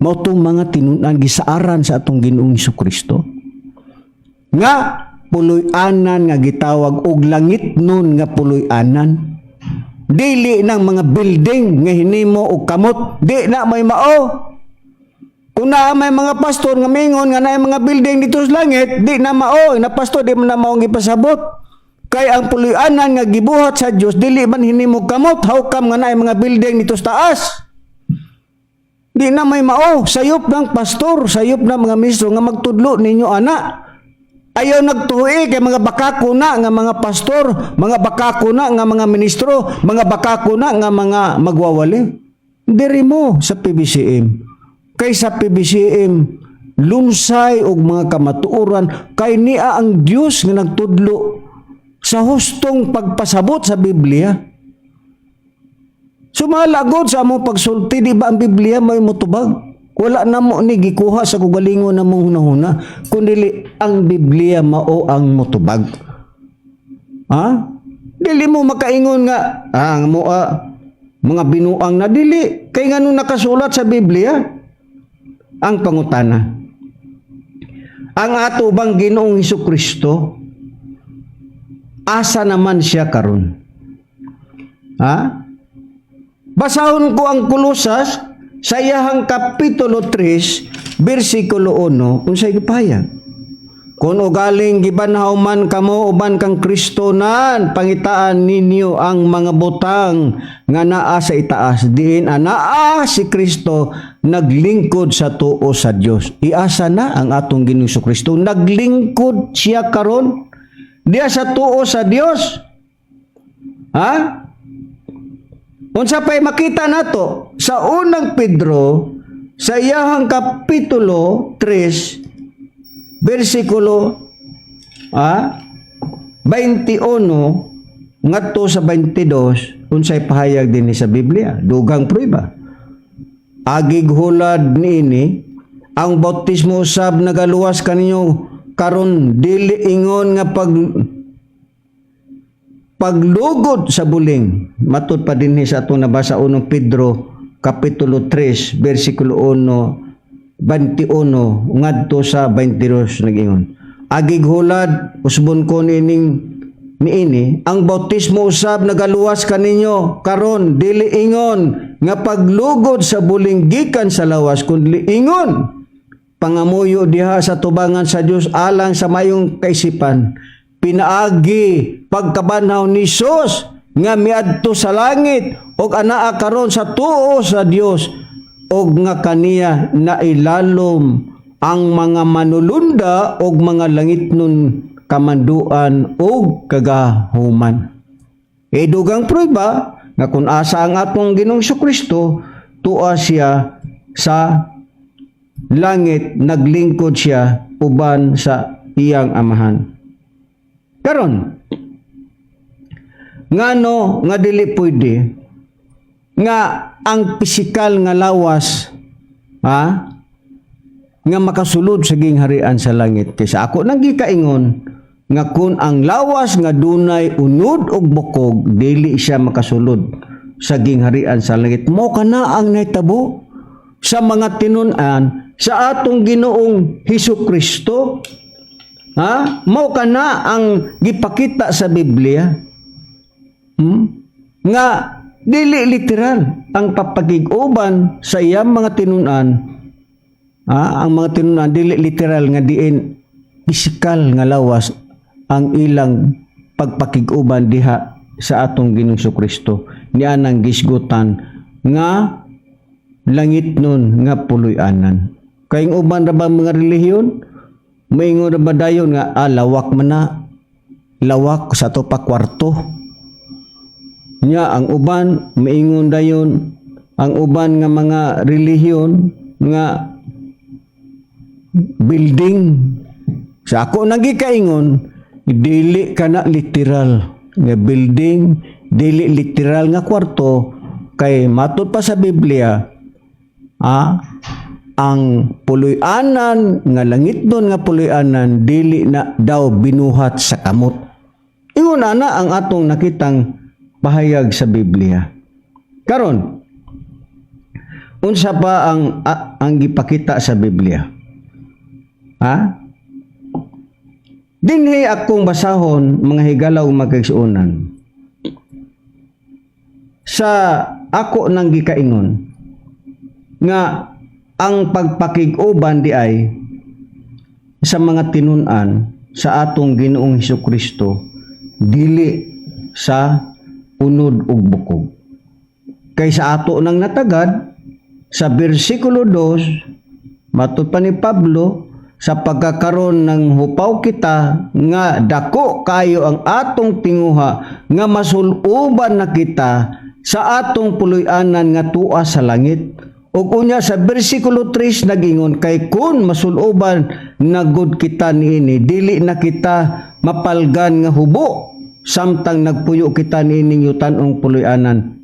Mao tong mga tinunan gisaaran sa atong Ginoong Kristo nga puloy-anan nga gitawag og langitnon nga puloy-anan. Dili nang mga building nga hinimo og kamot, di na may mao. Kung naa may mga pastor nga mingon nga naay mga building dito sa langit, di na mao, na pastor di man na mao ang gipasabot. Kay ang puloy-anan nga gibuhat sa Dios dili man hinimo kamot, how come nga naay mga building dito sa taas? Di na may mao, sayop ng pastor, sayop ng mga ministro nga magtudlo ninyo ana. Ayaw nagtuhi kay mga bakako na nga mga pastor, mga bakako na nga mga ministro, mga bakako na nga mga magwawali. Diri mo sa PBCM. Kay sa PBCM, lunsay og mga kamatuoran kay niya ang Dios nga nagtudlo sa hustong pagpasabot sa Biblia. Sumalagod sa among pagsulti, di ba ang Biblia may mutubag? Wala na mo ni gikuha sa kugalingon na mong hunahuna, kundi ang Biblia mao ang mutubag. Ha? Dili mo makaingon nga mo mga binuang na dili kay ngano nakasulat sa Biblia ang pangutana. Ang ato bang Ginoong Hesus Kristo, asa naman siya karon? Ha? Basahon ko ang Kolosas sa iyahang kapitulo 3, bersikulo 1, unsay gipahayag. "Kung ugaling gibanhaw man kamo uban kang Kristo nan, pangitaan ninyo ang mga butang nga naa sa itaas, diin anaa si Kristo naglingkod sa tuo sa Dios." Iasa na ang atong Ginoong Kristo? Naglingkod siya karon diya sa tuo sa Dios. Ha? Unsa pay makita nato sa Unang Pedro sa iyahang kapitulo 3 bersikulo 21 ngadto sa 22, unsay pahayag dinhi sa Biblia? Dugang prueba. "Agig hulad niini, ang bautismo usab nagaluwas kaninyo karon, dili ingon nga paglugod sa buling." Matud pa dinhi sa atong nabasa, Unong Pedro kapitulo 3 bersikulo 1 21 ngadto sa 22, nag-ingon. "Agig hulad, usbon ko niining niini, ang bautismo usab nagaluwas kaninyo karon, dili ingon nga paglugod sa buling gikan sa lawas, kundi ingon pangamuyo diha sa tubangan sa Dios alang sa mayong kaisipan pinaagi pagkabanhaw ni Jesus nga miadto sa langit ug anaa karon sa tuo sa Dios, ug nga kaniya nailalom ang mga manulunda ug mga langitnon kamanduan ug kagahuman." E dugang prueba nga kung asa ang atong Ginoong Kristo, tua siya sa langit, naglingkod siya uban sa iyang Amahan. Karon, ngano nga dili pwede nga ang pisikal nga lawas, ha, nga makasulod sa gingharian sa langit? Kaysa ako nang gikaingon nga kung ang lawas nga dunay unod og bukog, dili siya makasulod sa gingharian sa langit. Mo kana ang nahitabo. sa mga tinun-an sa atong Ginoong Hesus Kristo. Ha? Mao kana ang gipakita sa Biblia. Nga dili literal ang papakig-uban sa iyang mga tinun-an. Ha? Ang mga tinun-an dili literal nga diin pisikal nga lawas ang ilang pagpakig-uban diha sa atong Ginoong Kristo nianang gisgutan nga langit nun nga puloy-anan. Kay ang uban ra ba mga relihiyon, moingon ra ba dayon nga lawak man na, lawak sa ato pa kwarto. Nya ang uban maingon dayon, ang uban nga mga relihiyon, nga building. Sa ako nang gikaingon, dili kana literal nga building, dili literal nga kwarto, kay matud pa sa Biblia, ang puloy-anan nga langit doon nga puloy-anan dili na daw binuhat sa kamot. Ingon ana ang atong nakitang pahayag sa Biblia. Karon, unsa pa ang gipakita sa Biblia? Ha? Dinhi akong basahon, mga higala ug mga kaigsuonan. Sa ako nang gikaingon nga ang pagpakig-uban di ay sa mga tinun-an sa atong Ginoong Hesus Kristo dili sa unod ug bukog. Kay sa ato nang natagad sa bersikulo 2, matud pa ni Pablo, sa pagkakaron ng hupaw kita nga dako kayo ang atong tinguha nga masuluban na kita sa atong puloy-anan nga tua sa langit. Ug unya sa bersikulo 3 nagingon, kay kun masuluban na gud kita niini, dili na kita mapalgan nga hubo samtang nagpuyo kita niining yutanong puloy-anan.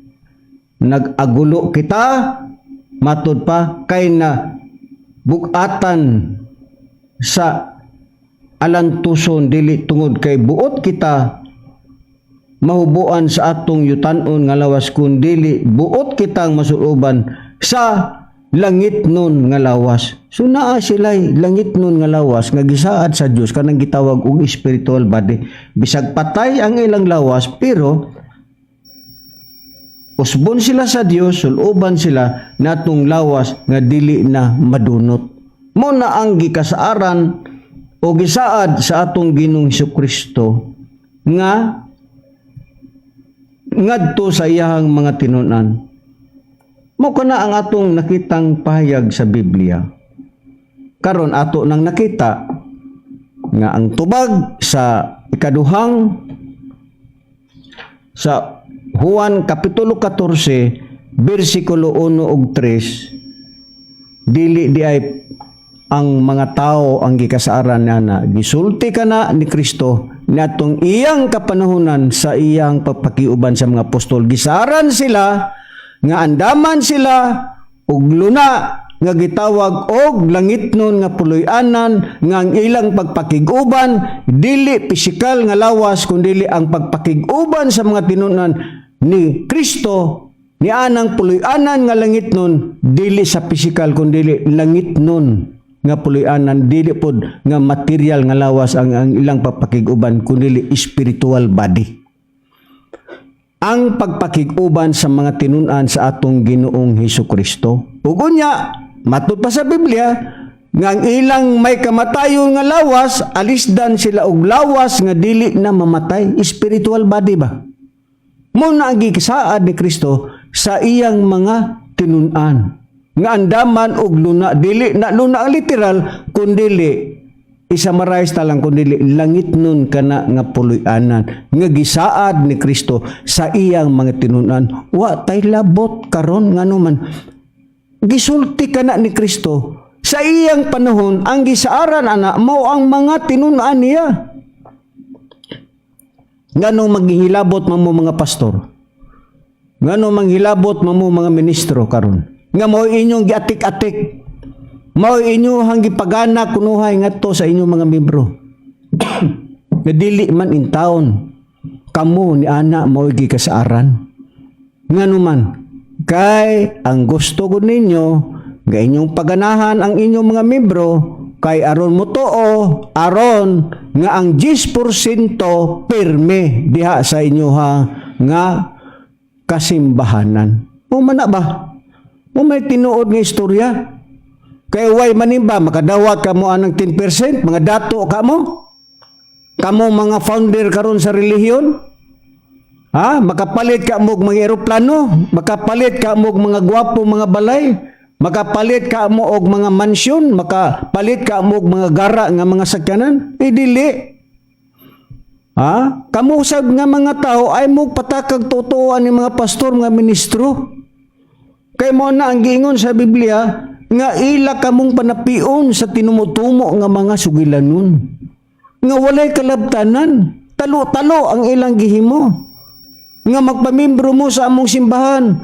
Nag-agulo kita, matud pa, kay na bugatan sa alantuson, dili tungod kay buot kita mahubuan sa atong yutanon nga lawas, kun dili buot kitang masuluban sa langit nun nga lawas. So naa sila'y langit nun nga lawas nga gisaad sa Dios, kanang gitawag og spiritual body. Bisag patay ang ilang lawas, pero usbon sila sa Dios, suluban sila natong lawas nga dili na madunot. Mo na ang gikasaaran o gisaad sa atong Ginoong Kristo nga ngadto sa iyahang mga tinun-an. Mo kana ang atong nakitang pahayag sa Biblia. Karon ato nang nakita nga ang tubag sa ikaduhang sa Juan kapitulo 14 bersikulo 1 ug 3, dili di ay ang mga tao ang gikasaaran niya na gisulti kana ni Kristo niadtong iyang kapanahonan sa iyang pagpakiuban sa mga apostol. Gisaran sila nga andaman sila og luna nga gitawag og langitnon nga puloy-anan, nga ang ilang pagpakig-uban dili pisikal nga lawas, kundili ang pagpakig-uban sa mga tinun-an ni Kristo ni anang puloy-anan nga langitnon, dili sa pisikal kundili langitnon nga puloy-anan, dili pod nga material nga lawas ang ilang pagpakig-uban, kundili spiritual body ang pagpakig-uban sa mga tinun-an sa atong Ginoong Hesus Kristo. Ug unya, matud pa sa Biblia nga ang ilang may kamatayon nga lawas, alisdan sila og lawas nga dili na mamatay, spiritual body ba? Mo na ang gisaad ni Kristo sa iyang mga tinun-an nga andaman og luna, dili na luna ang literal, kundili i-summarize ta lang, kundili langit nun kana nga puloy-anan nga gisaad ni Kristo sa iyang mga tinun-an. Wa tay labot karon, ngano man gisulti kana ni Kristo sa iyang panahon, ang gisaaran ana mao ang mga tinun-an niya. Ngano maghihilabot man mo mga pastor? Ngano manghilabot man mo mga ministro karon nga mao inyong giatik-atik, mao inyong gipagana kunuhay ngadto sa inyong mga membro nga dili man in taon kamo ni ana mao gikasaaran? Ngano man? Kay ang gusto ko ninyo Nga inyong paganahan ang inyong mga membro kay aron motuo, aron nga ang 10% pirme diha sa inyoha nga kasimbahanan. O man na ba? O may tinuod nga istorya? Kay way manimba, makadawat ka mo anang 10%, mga dato ka mo? Kamo mga founder karon sa relihiyon? Ha? Makapalit ka mo og mga eroplano, makapalit ka mo og mga gwapo mga balay, makapalit ka mo og mga mansyon, makapalit ka mo og mga gara nga mga sakyanan? Eh dili. Ha? Kamo usab nga mga tao ay mo patakag totoo ni mga pastor, mga ministro. Kay mo na ang giingon sa Biblia nga ila kamong panapion sa tinumutumo nga mga sugilanon. Nga walay kalabtanan, talo-talo ang ilang gihimo. Nga magpamimbro mo sa among simbahan.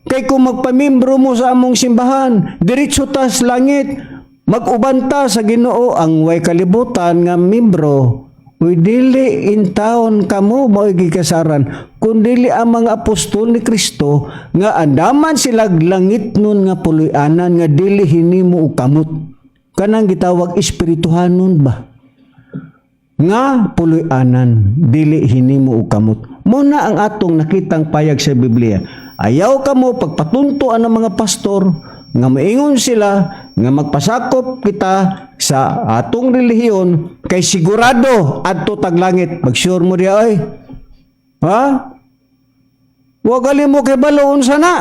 Kay kung magpamimbro mo sa among simbahan, diretso tas langit, mag-uban ta sa Ginoo. Ang way kalibutan nga membro. Uy, dili in town kamo mao'y gikasaran, kun dili ang mga apostol ni Kristo nga andaman sila langit nun nga puloy-anan nga dili hinimo og kamot. Kanang gitawag espirituhanon ba? Nga puloy-anan dili hinimo og kamot. Mo na ang atong nakitang payag sa Biblia. Ayaw kamo pagpatunto ang mga pastor nga maingon sila nga magpasakop kita sa atong relihiyon kay sigurado adto tag langit. Mag-sure mo diya oy. Ha? Wa gali mo kay balo unsa na.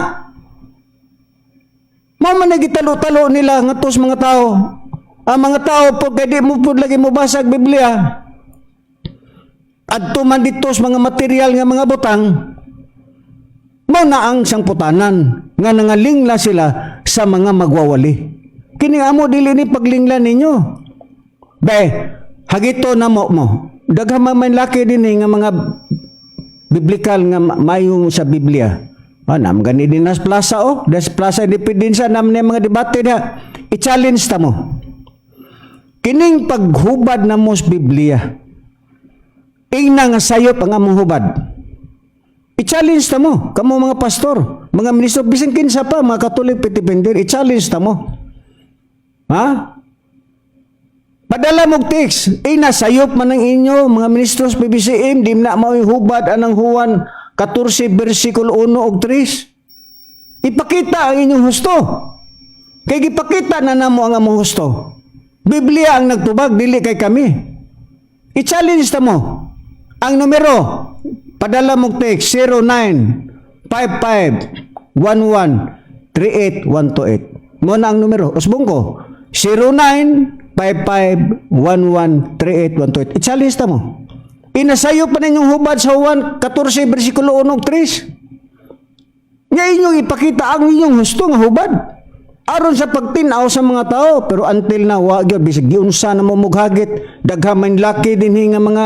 Mao man nagitalo-talo nila ngadto sa mga tao. Ang mga tao po kay di mo pud lagi mo basag Biblia. Adto man dito sa mga material nga mga butang, mao na ang sangputanan nga nangalingla sila sa mga magwawali. Kini amo dili ni paglingla ninyo. Be, hagito na mo mo. Daghan man man laki din nga mga biblical nga mayo sa Biblia. Ah, nam gani din nas plaza oh, das Plaza Independencia nam ni mga debate na i-challenge ta mo. Kining paghubad na mo sa Biblia. Ingna nga sayop ang among hubad. I-challenge ta mo, kamo mga pastor, mga ministro, bisan kinsa pa, mga Katolik, Petipender, i-challenge ta mo. Ha? Padala mong text, ina sayop man ang inyo, mga ministros PBCM, di na mao'y hubad anang Juan 14 versikulo 1 ug 3. Ipakita ang inyong husto. Kay gipakita na namo ang among husto. Biblia ang nagtubag, dili kay kami. I-challenge ta mo. Ang numero, padala mong text 09 55 11 38128. Mo na ang numero. Usbong ko. 09 55 11 38128. I-challenge ta mo. Inasayo pa ninyong hubad sa Juan 14 versikulo 1 ug 3. Nga inyong ipakita ang inyong husto nga hubad. Aron sa pagtinaw sa mga tao, pero until na wa gyud, bisag giunsa na mo mughagit, daghan man laki dinhi nga mga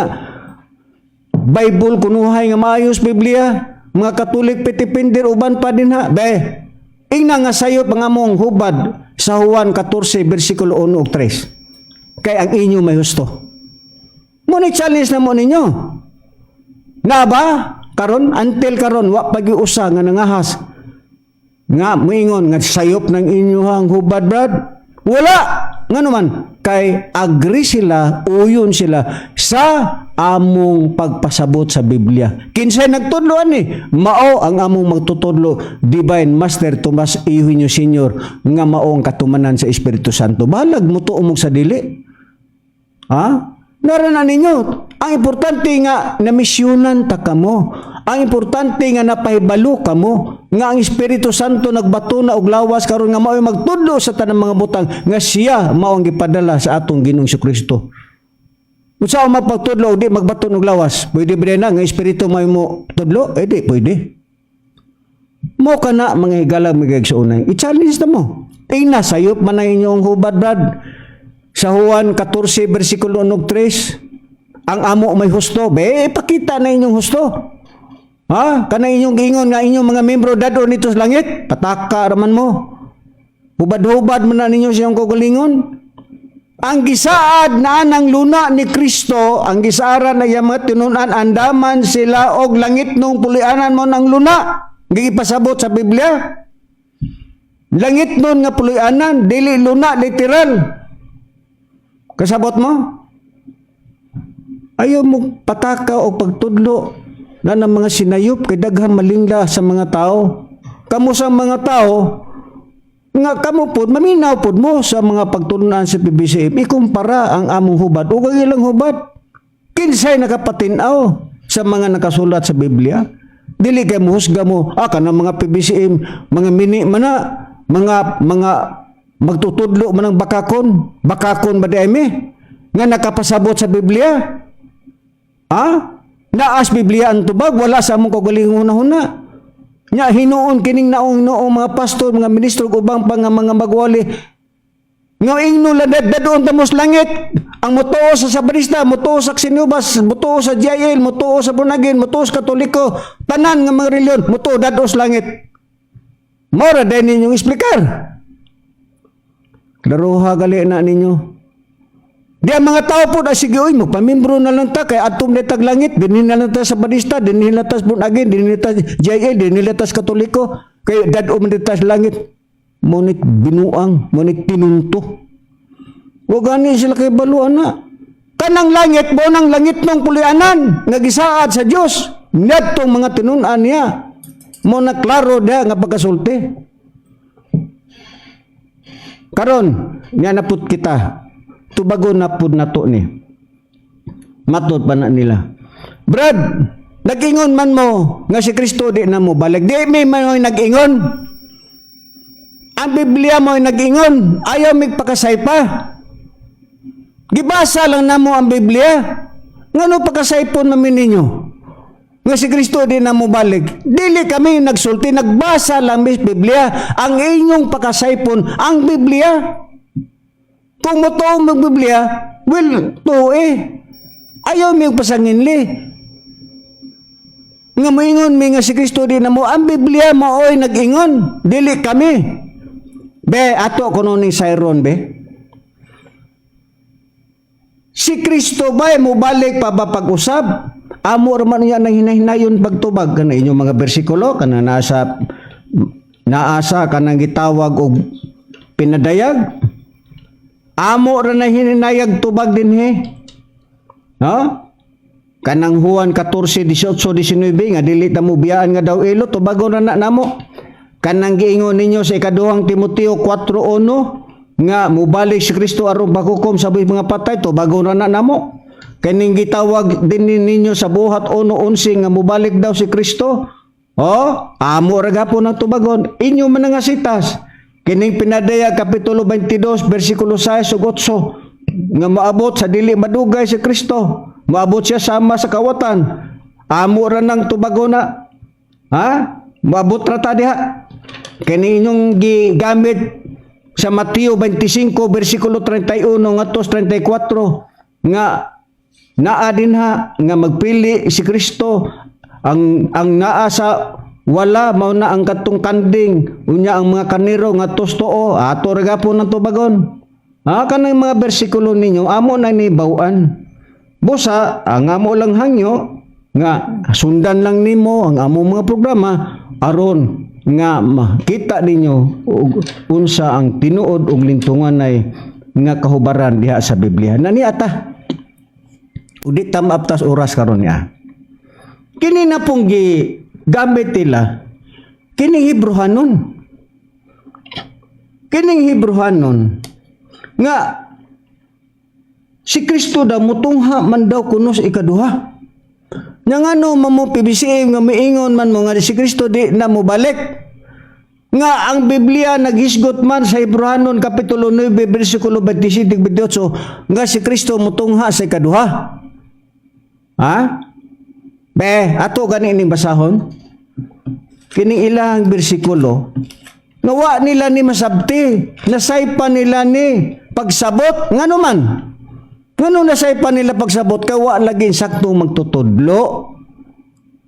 Bible kunuhay nga maayos Biblia, mga Katolik, Petipinder, uban pa din ha. Be, ingna nga sayop ang among hubad sa Juan 14 versikulo 1 ug 3. Kay ang inyo may husto. Mo ni challenge na mo ninyo. Na ba? Karon until karon wa pa gyud usa nga nangahas nga moingon nga sayop ng inyong hubad, brad. Wala. Ngano man? Kay agree sila, uyon sila sa among pagpasabot sa Biblia. Kinsay nagtudlo ani? Mao ang among magtutudlo, Divine Master Tomas Eugenio Senior, nga mao ang katumanan sa Espiritu Santo. Balag mo tuo sa dili. Ha? Nara na ninyo. Ang importante nga namisyonan ta kamo. Ang importante nga napahibalo kamo nga ang Espiritu Santo nagbato na og lawas karon nga mao'y magtudlo sa tanang mga butang nga siya mao ang gipadala sa atong Ginoong Kristo. Unsa ang mapagtudlo og di magbato og lawas? Pwede ba na nga espiritu may mo tudlo? Eh di pwede. Mo kana, mga higala, mga igsuonay. I-challenge na mo. Tingna sayop man ang inyong hubad, brad. Sa Juan 14 versikulo 1 ug 3, ang amo may husto. Be, ipakita na inyong husto. Ha? Kana inyong giingon nga inyong mga membro dado nito sa langit, pataka raman mo. Hubad-hubad man na ninyo siyang kaugalingon. Ang gisaad na anang luna ni Kristo, ang gisaaran na iyang mga tinunan, andaman sila og langit nung pulianan mo ng luna. Gipasabot sa Biblia. Langitnon nga puloy-anan, dili luna literal. Kasabot mo? Ayaw mo pataka o pagtudlo na ng mga sinayop kay daghang malingla sa mga tao. Kamo sa mga tao nga kamo pod maminaw pod mo sa mga pagtulunan sa PBCM, ikumpara ang among hubad ug ang ilang hubad. Kinsay nakapatin-aw sa mga nakasulat sa Biblia? Dili kay mohusga mo, kanang mga PBCM, mga mini mana, mga magtutudlo man ang bakakon, bakakon ba di mi? Nga nakapasabot sa Biblia? Ha? Naas Biblia ang tubag, wala sa among kaugalingong hunahuna. Nya hinuon kining naong noong mga pastor, mga ministro ug ubang pa nga mga magwali nga ingno lang dadoon ta mos langit. Ang motuo sa Sabarista, motuo sa Sinubas, motuo sa JIL, motuo sa Born Again, motuo sa Katoliko, tanan nga mga reliyon, motuo dadto sa langit. Mao ra din ninyong explicar. Klaroha gali na ninyo. Di ang mga tao po na sige, uy, magpamimbro na lang ta, kay atom na tag langit, dinhi na lang ta sa Badista, dinhi na ta sa Born Again, dinhi na ta sa JIL, dinhi na ta sa Katoliko, kay dad-o man ta sa langit. Ngunit binuang, ngunit tinunto. Wa gani sila kay baluan na. Kanang langit, mo nang langit nung pulianan, nga gisaad sa Dios, nadtong mga tinun-an niya. Mo na klaro diha nga pagkasulti. Karon, niya naput kita. Tubagon na pud nato ni. Matod pa na nila. Brad, nag-ingon man mo nga si Kristo di na mo balik. Di mi man mo'y nag-ingon. Ang Biblia mo'y nag-ingon. Ayaw migpakasaypa. Gibasa lang namo ang Biblia. Ngano pakasaypon namin ninyo? Nga si Kristo di na mo balik. Dili kami nagsulti, nagbasa lang mis Biblia. Ang inyong pakasaypon, ang Biblia. Kung mo mag Biblia, well, to eh. Ayaw mi pasanginli. Nga moingon mi nga si Kristo di na mo, ang Biblia maoy nag-ingon. Dili kami. Be, ato kuno ning sayron, be. Si Kristo ba mobalik pa ba pag-usab? Amo ra man niya nang hinahinayon pagtubag kana inyong mga bersikulo kana nasa naasa kanang gitawag og pinadayag. Amo ra na hinayag tubag dinhi. Ha? Kanang Juan 14, 18, 19 nga dili ta mo biyaan nga daw ilo, tubagon ra na namo. Kanang giingon ninyo sa ikaduhang Timoteo 4:1 nga mubalik si Kristo aron paghukom sa mga patay, tubagon ra na namo. Kaning gitawag din ninyo sa Buhat 1:11 nga mubalik daw si Kristo. Oh, amo ra gapon ang tubagon. Inyo man nga sitas. Kining pinadayag kapitulo 22 bersikulo 6 ug 8 nga moabot sa dili madugay si Kristo. Moabot siya sama sa kawatan. Amo ra nang tubagon na. Ha? Moabot ra ta diha. Kini inyong gigamit sa Mateo 25 bersikulo 31 ngadto 34 nga naa dinha nga magpili si Kristo ang naa sa wala mao na ang katong kanding, unya ang mga karnero nga tuo ato ra gapon ang tubagon. Ha, kanang mga bersikulo ninyo amo na ni bawan. Busa ang amo lang hangyo nga sundan lang nimo ang amo mga programa aron nga makita ninyo og unsa ang tinuod ug lintunganay nga kahubaran diha sa Biblia. Nani ata. Ug di ta maaptas oras karon niya. Kini na pong gigamit nila kining Hebrohanon. Kining Hebrohanon nga si Kristo daw mutungha man daw kuno sa ikaduha. Nya ngano mamo PBCM nga miingon man mo nga si Kristo di na mobalik? Nga ang Biblia naghisgot man sa Hebrohanon kapitulo 9 bersikulo 27 28 nga si Kristo mutungha sa ikaduha. Ha? Be, ato gani ining basahon. Kining ilang bersikulo nga wa nila ni masabti, nasaypa nila ni pagsabot ngano man. Ngano nasaypa nila pagsabot kay wa lagi sakto magtutudlo.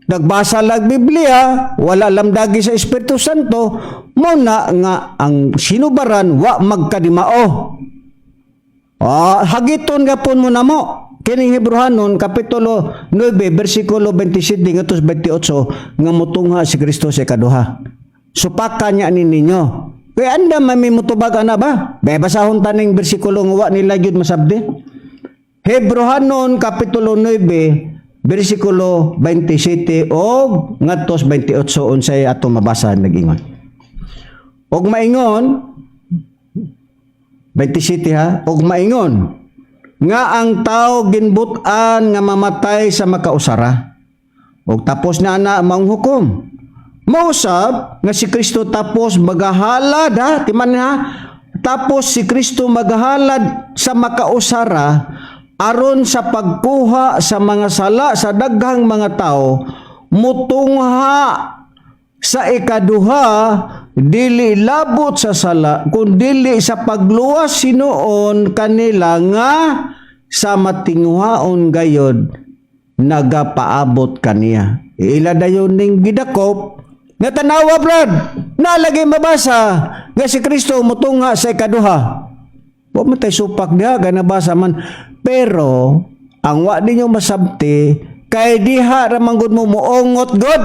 Nagbasa lag Biblia, wala lamdagi sa Espiritu Santo, mo na nga ang sinubaran wa magkadimao. Ah, hagiton gapon mo na mo. Kining Hebrohanon kapitulo 9 bersikulo 27 ngadto 28 nga mutungha si Kristo sa ikaduha. Supaka niya ni ninyo. Kaya andam man mi mutubag ana ba? Bay basahon ta ning bersikulo nga wa nila gyud masabdi. Hebrohanon kapitulo 9 bersikulo 27 o ngadto 28, unsay ato mabasa nag-ingon. Og maingon 27 ha, og maingon nga ang tao ginbut-an nga mamatay sa makausara. Og tapos na ana maong hukom. Mausab nga si Kristo tapos magahalad ha, timan ha, tapos si Kristo magahalad sa makausara aron sa pagkuha sa mga sala sa daghang mga tao, mutungha sa ikaduha, dili labot sa sala kun dili sa pagluwas sinuon kanila nga sa matinguhaon gayod nagapaabot kaniya. Ila dayon ning gidakop nga tanawa, brad, nalagi mabasa nga si Kristo mutungha sa ikaduha. Wa man tay supak diha kay nabasa man, pero ang wa ninyo masabti kay diha ra man gud mo muongot god.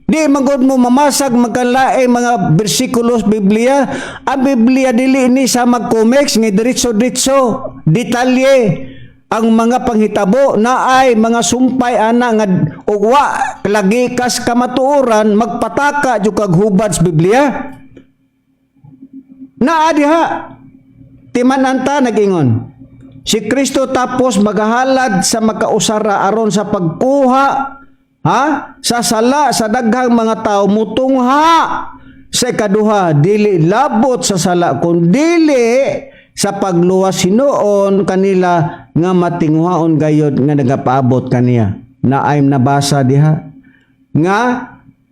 Di man gud mo mamasag magkanlaing mga bersikulos Biblia. Ang Biblia dili ni sa mag-comics nga diretso-diretso, detalye ang mga panghitabo na ay mga sumpay ana nga ug wa lagi kas kamatuoran magpataka jud kag hubad sa Biblia. Naa diha. Timan-an ta nag-ingon. Si Kristo tapos magahalad sa makausara aron sa pagkuha ha sa sala sa daghang mga tao, mutungha sa ikaduha, dili labot sa sala kun dili sa pagluwas hinuon kanila nga matinguhaon gayod nga nagapaabot kaniya. Na ay nabasa diha nga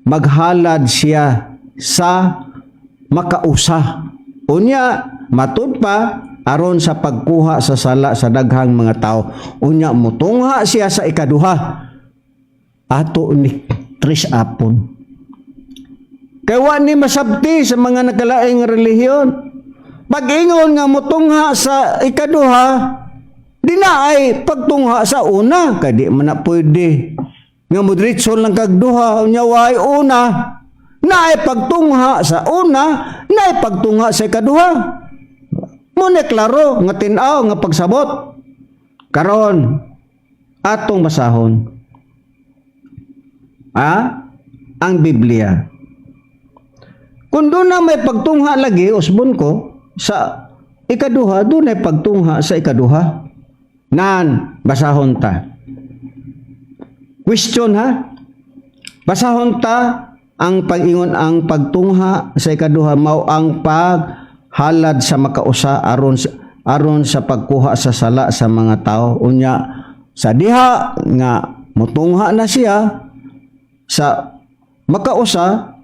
maghalad siya sa makausa. Unya matud pa aron sa pagkuha sa sala sa daghang mga tao. Unya mutungha siya sa ikaduha. Ato ni Tris Apon. Kay wa ni masabti sa mga nakalaing relihiyon. Pag-ingon nga mutungha sa ikaduha, di na ay pagtungha sa una. Kay di man na pwede nga modiretso lang kag duha, unya way una. Na ay pagtungha sa una, na ay pagtungha sa ikaduha. Mao na klaro nga tin-aw nga pagsabot. Karon atong basahon. Ah, ang Biblia. Kung doon na may pagtungha lagi, usbon ko, sa ikaduha, doon ay pagtungha sa ikaduha. Nan, basahon ta. Question ha? Basahon ta ang pag-ingon ang pagtungha sa ikaduha mao ang paghalad sa makausa aron sa pagkuha sa sala sa mga tao. Unya sa diha nga mutungha na siya sa makausa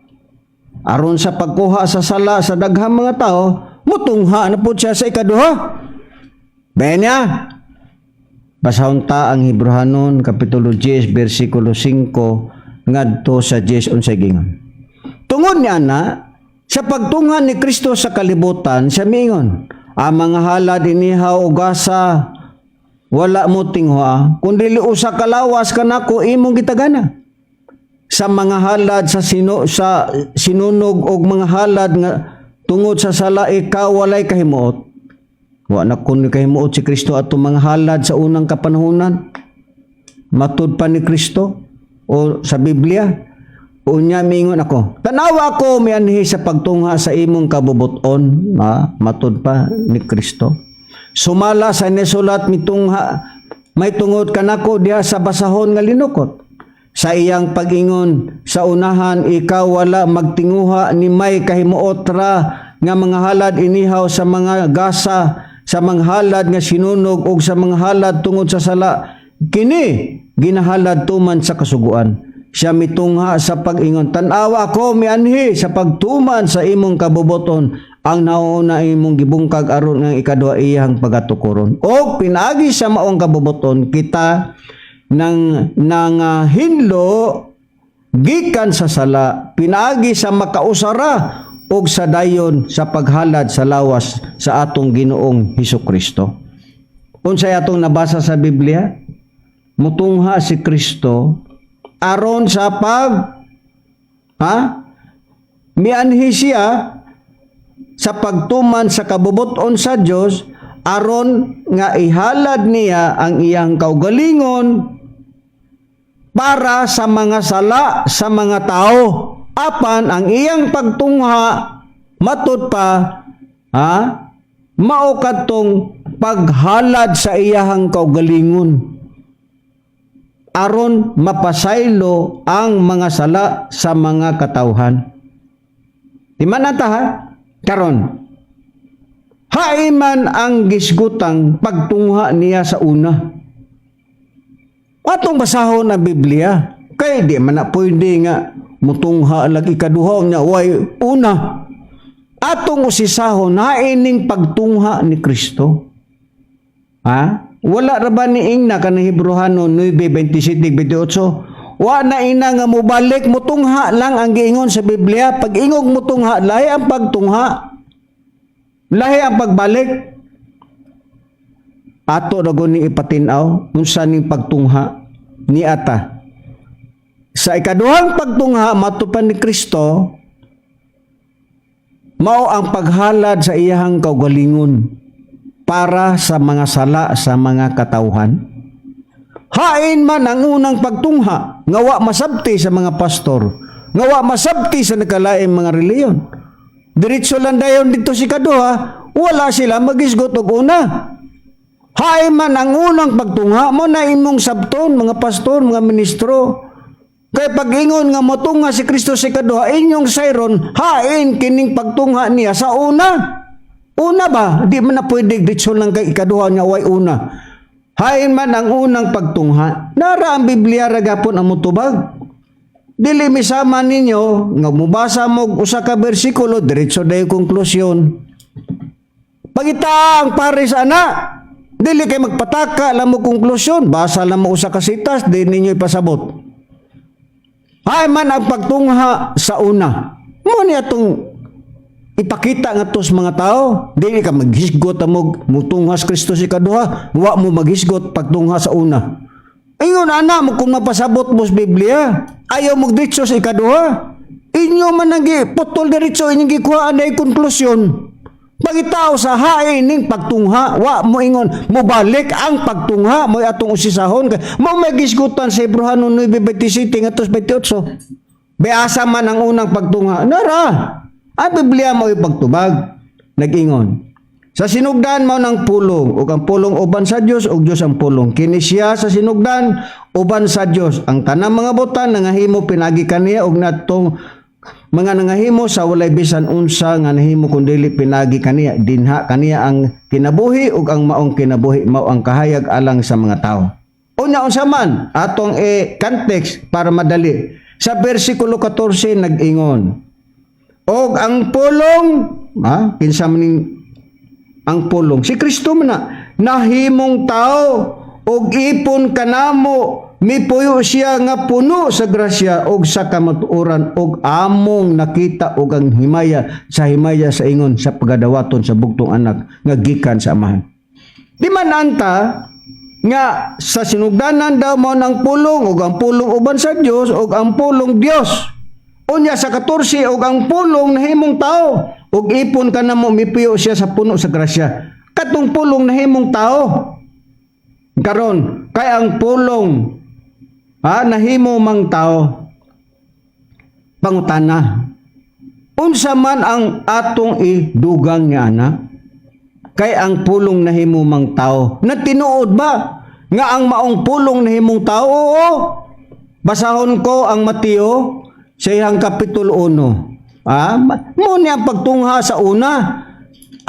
aron sa pagkuha sa sala sa daghang mga tao, mutungha na po siya sa ikaduha. Benya, basahon ta ang Hebrohanon kapitulo 10 bersikulo 5 ngadto sa 10, unsay gingon. Tungod ni ana, sa pagtungha ni Kristo sa kalibutan, siya miingon, "Ang mga halad inihaw o gasa wala mo tingwa, kundi usa ka lawas kanako imong gitagana. Sa mga halad sa sinunog og mga halad nga tungod sa sala ikaw walay kahimuot." Wa na kun kahimuot si Kristo atong mga halad sa unang kapanahunan. Matud pa ni Kristo o sa Biblia. Unya mingon ako, "Tanawa ako mianhi sa pagtungha sa imong kabubuton," ha, matud pa ni Kristo. "Sumala sa nisulat mitungha may tungod kanako diha sa basahon nga linukot." Sa iyang pag-ingon sa unahan, "Ikaw wala magtinguha ni may kahimuot ra nga mga halad inihaw, sa mga gasa, sa mga halad nga sinunog ug sa mga halad tungod sa sala. Kini ginahalad tuman sa kasuguan." Siya mitungha sa pag-ingon, "Tan-awa ako mianhi sa pagtuman sa imong kabubuton, ang nauna imong gibungkag aron nga ikaduha iyang pagatukuron." Og pinaagi sa maong kabubuton kita nang hinlo gikan sa sala pinaagi sa makausara og sa dayon sa paghalad sa lawas sa atong Ginoong Hesus Kristo. Unsay atong nabasa sa Biblia? Mutungha si Kristo aron sa pag ha mianhi siya. sa pagtuman sa kabubut-on sa Dios aron nga ihalad niya ang iyang kaugalingon para sa mga sala sa mga tao. Apan ang iyang pagtungha matud pa, ha, mao kadtong paghalad sa iyahang kaugalingon aron mapasaylo ang mga sala sa mga katawhan. Di man ta, ha? Karon, hain man ang gisgutang pagtungha niya sa una? Atong basahon ang Biblia. Kay di man na pwede nga mutungha lag ikaduha nya way una. Atong usisahon hain ning pagtungha ni Kristo. Ha? Wala ra ba ni ingna kanang Hebreohanon 9:27 28? Wa na ina nga mobalik, mutungha lang ang giingon sa Biblia. Pag ingog mutungha, lahi ang pagtungha. Lahi ang pagbalik. Ato ra ni ipatin-aw unsa ning pagtungha ni ata. Sa ikaduhang pagtungha matupan ni Kristo, mao ang paghalad sa iyahang kaugalingon para sa mga sala sa mga katawhan. Hain man ang unang pagtungha nga wa masabti sa mga pastor, nga wa masabti sa nakalaing mga reliyon. Diretso lang dayon dito sa ikaduha, wala sila magisgot og una. Hain man ang unang pagtungha mo na imong sabton, mga pastor, mga ministro. Kay pag-ingon nga motungha si Kristo sa ikaduha, inyong sayron, hain kining pagtungha niya sa una. Una ba? Di man na pwede diretso lang kay ikaduha nga way una. Hain man ang unang pagtungha? Nara ang Biblia ra gapon ang mutubag. Dili misama ninyo nga mubasa mo usa ka bersikulo, diretso dayo konklusyon. Pangita ang pares ana. Dili kay magpataka lang mo konklusyon, basa lang mo usa ka sitas, di ninyo ipasabot. Hain man ang pagtungha sa una? Mo ni atong ipakita nga sa mga tao, dili ka maghisgot mo mutungha sa Kristo sa ikaduha, wa mo maghisgot pagtungha sa una. Ingon ana mo kung mapasabot mo sa Biblia, ayaw mo diretso sa ikaduha. Inyo man ang putol diretso inyong gikuhaan na konklusyon. Pagitao sa hain ning pagtungha, wa mo ingon mobalik ang pagtungha mo atong usisahon mo may gisgutan sa Hebreohanon 9:27 ngadto 28. Beasa man ang unang pagtungha? Nara. Ang Biblia mo ipagtubag. Nag-ingon. Sa sinugdan mao ng pulong, ug ang pulong uban sa Dios ug Dios ang pulong. Kini siya sa sinugdan uban sa Dios. Ang tanang mga butang nangahimo pinagi kaniya ug natong mga nangahimo sa walay bisan unsa nga nahimo kun dili pinagi kaniya. Dinha kaniya ang kinabuhi ug ang maong kinabuhi mao ang kahayag alang sa mga tao. Unya, unsa man atong e context para madali? Sa bersikulo 14 nag-ingon, og ang pulong, ha, kinsa man ning ang pulong? Si Kristo man na nahimong tao og ipon kanamo, mipuyo siya nga puno sa grasya og sa kamatuoran, og among nakita og ang himaya sa himaya sa ingon sa pagadawaton sa bugtong anak nga gikan sa Amahan. Di man anta nga sa sinugdanan daw mo ng pulong ug ang pulong uban sa Dios ug ang pulong Dios. Unya sa 14, ug ang pulong nahimong tao ug ipon kanamo, mipuyo siya sa puno sa grasya. Katong pulong nahimong tao. Karon kay ang pulong, ha, nahimo mang tao. Pangutana. Unsa man ang atong idugang nga ana? Kay ang pulong nahimo mang tao. Na tinuod ba nga ang maong pulong nahimong tao? Oo. Basahon ko ang Mateo sa iyang kapitulo 1. Ah, mo niya ang pagtungha sa una.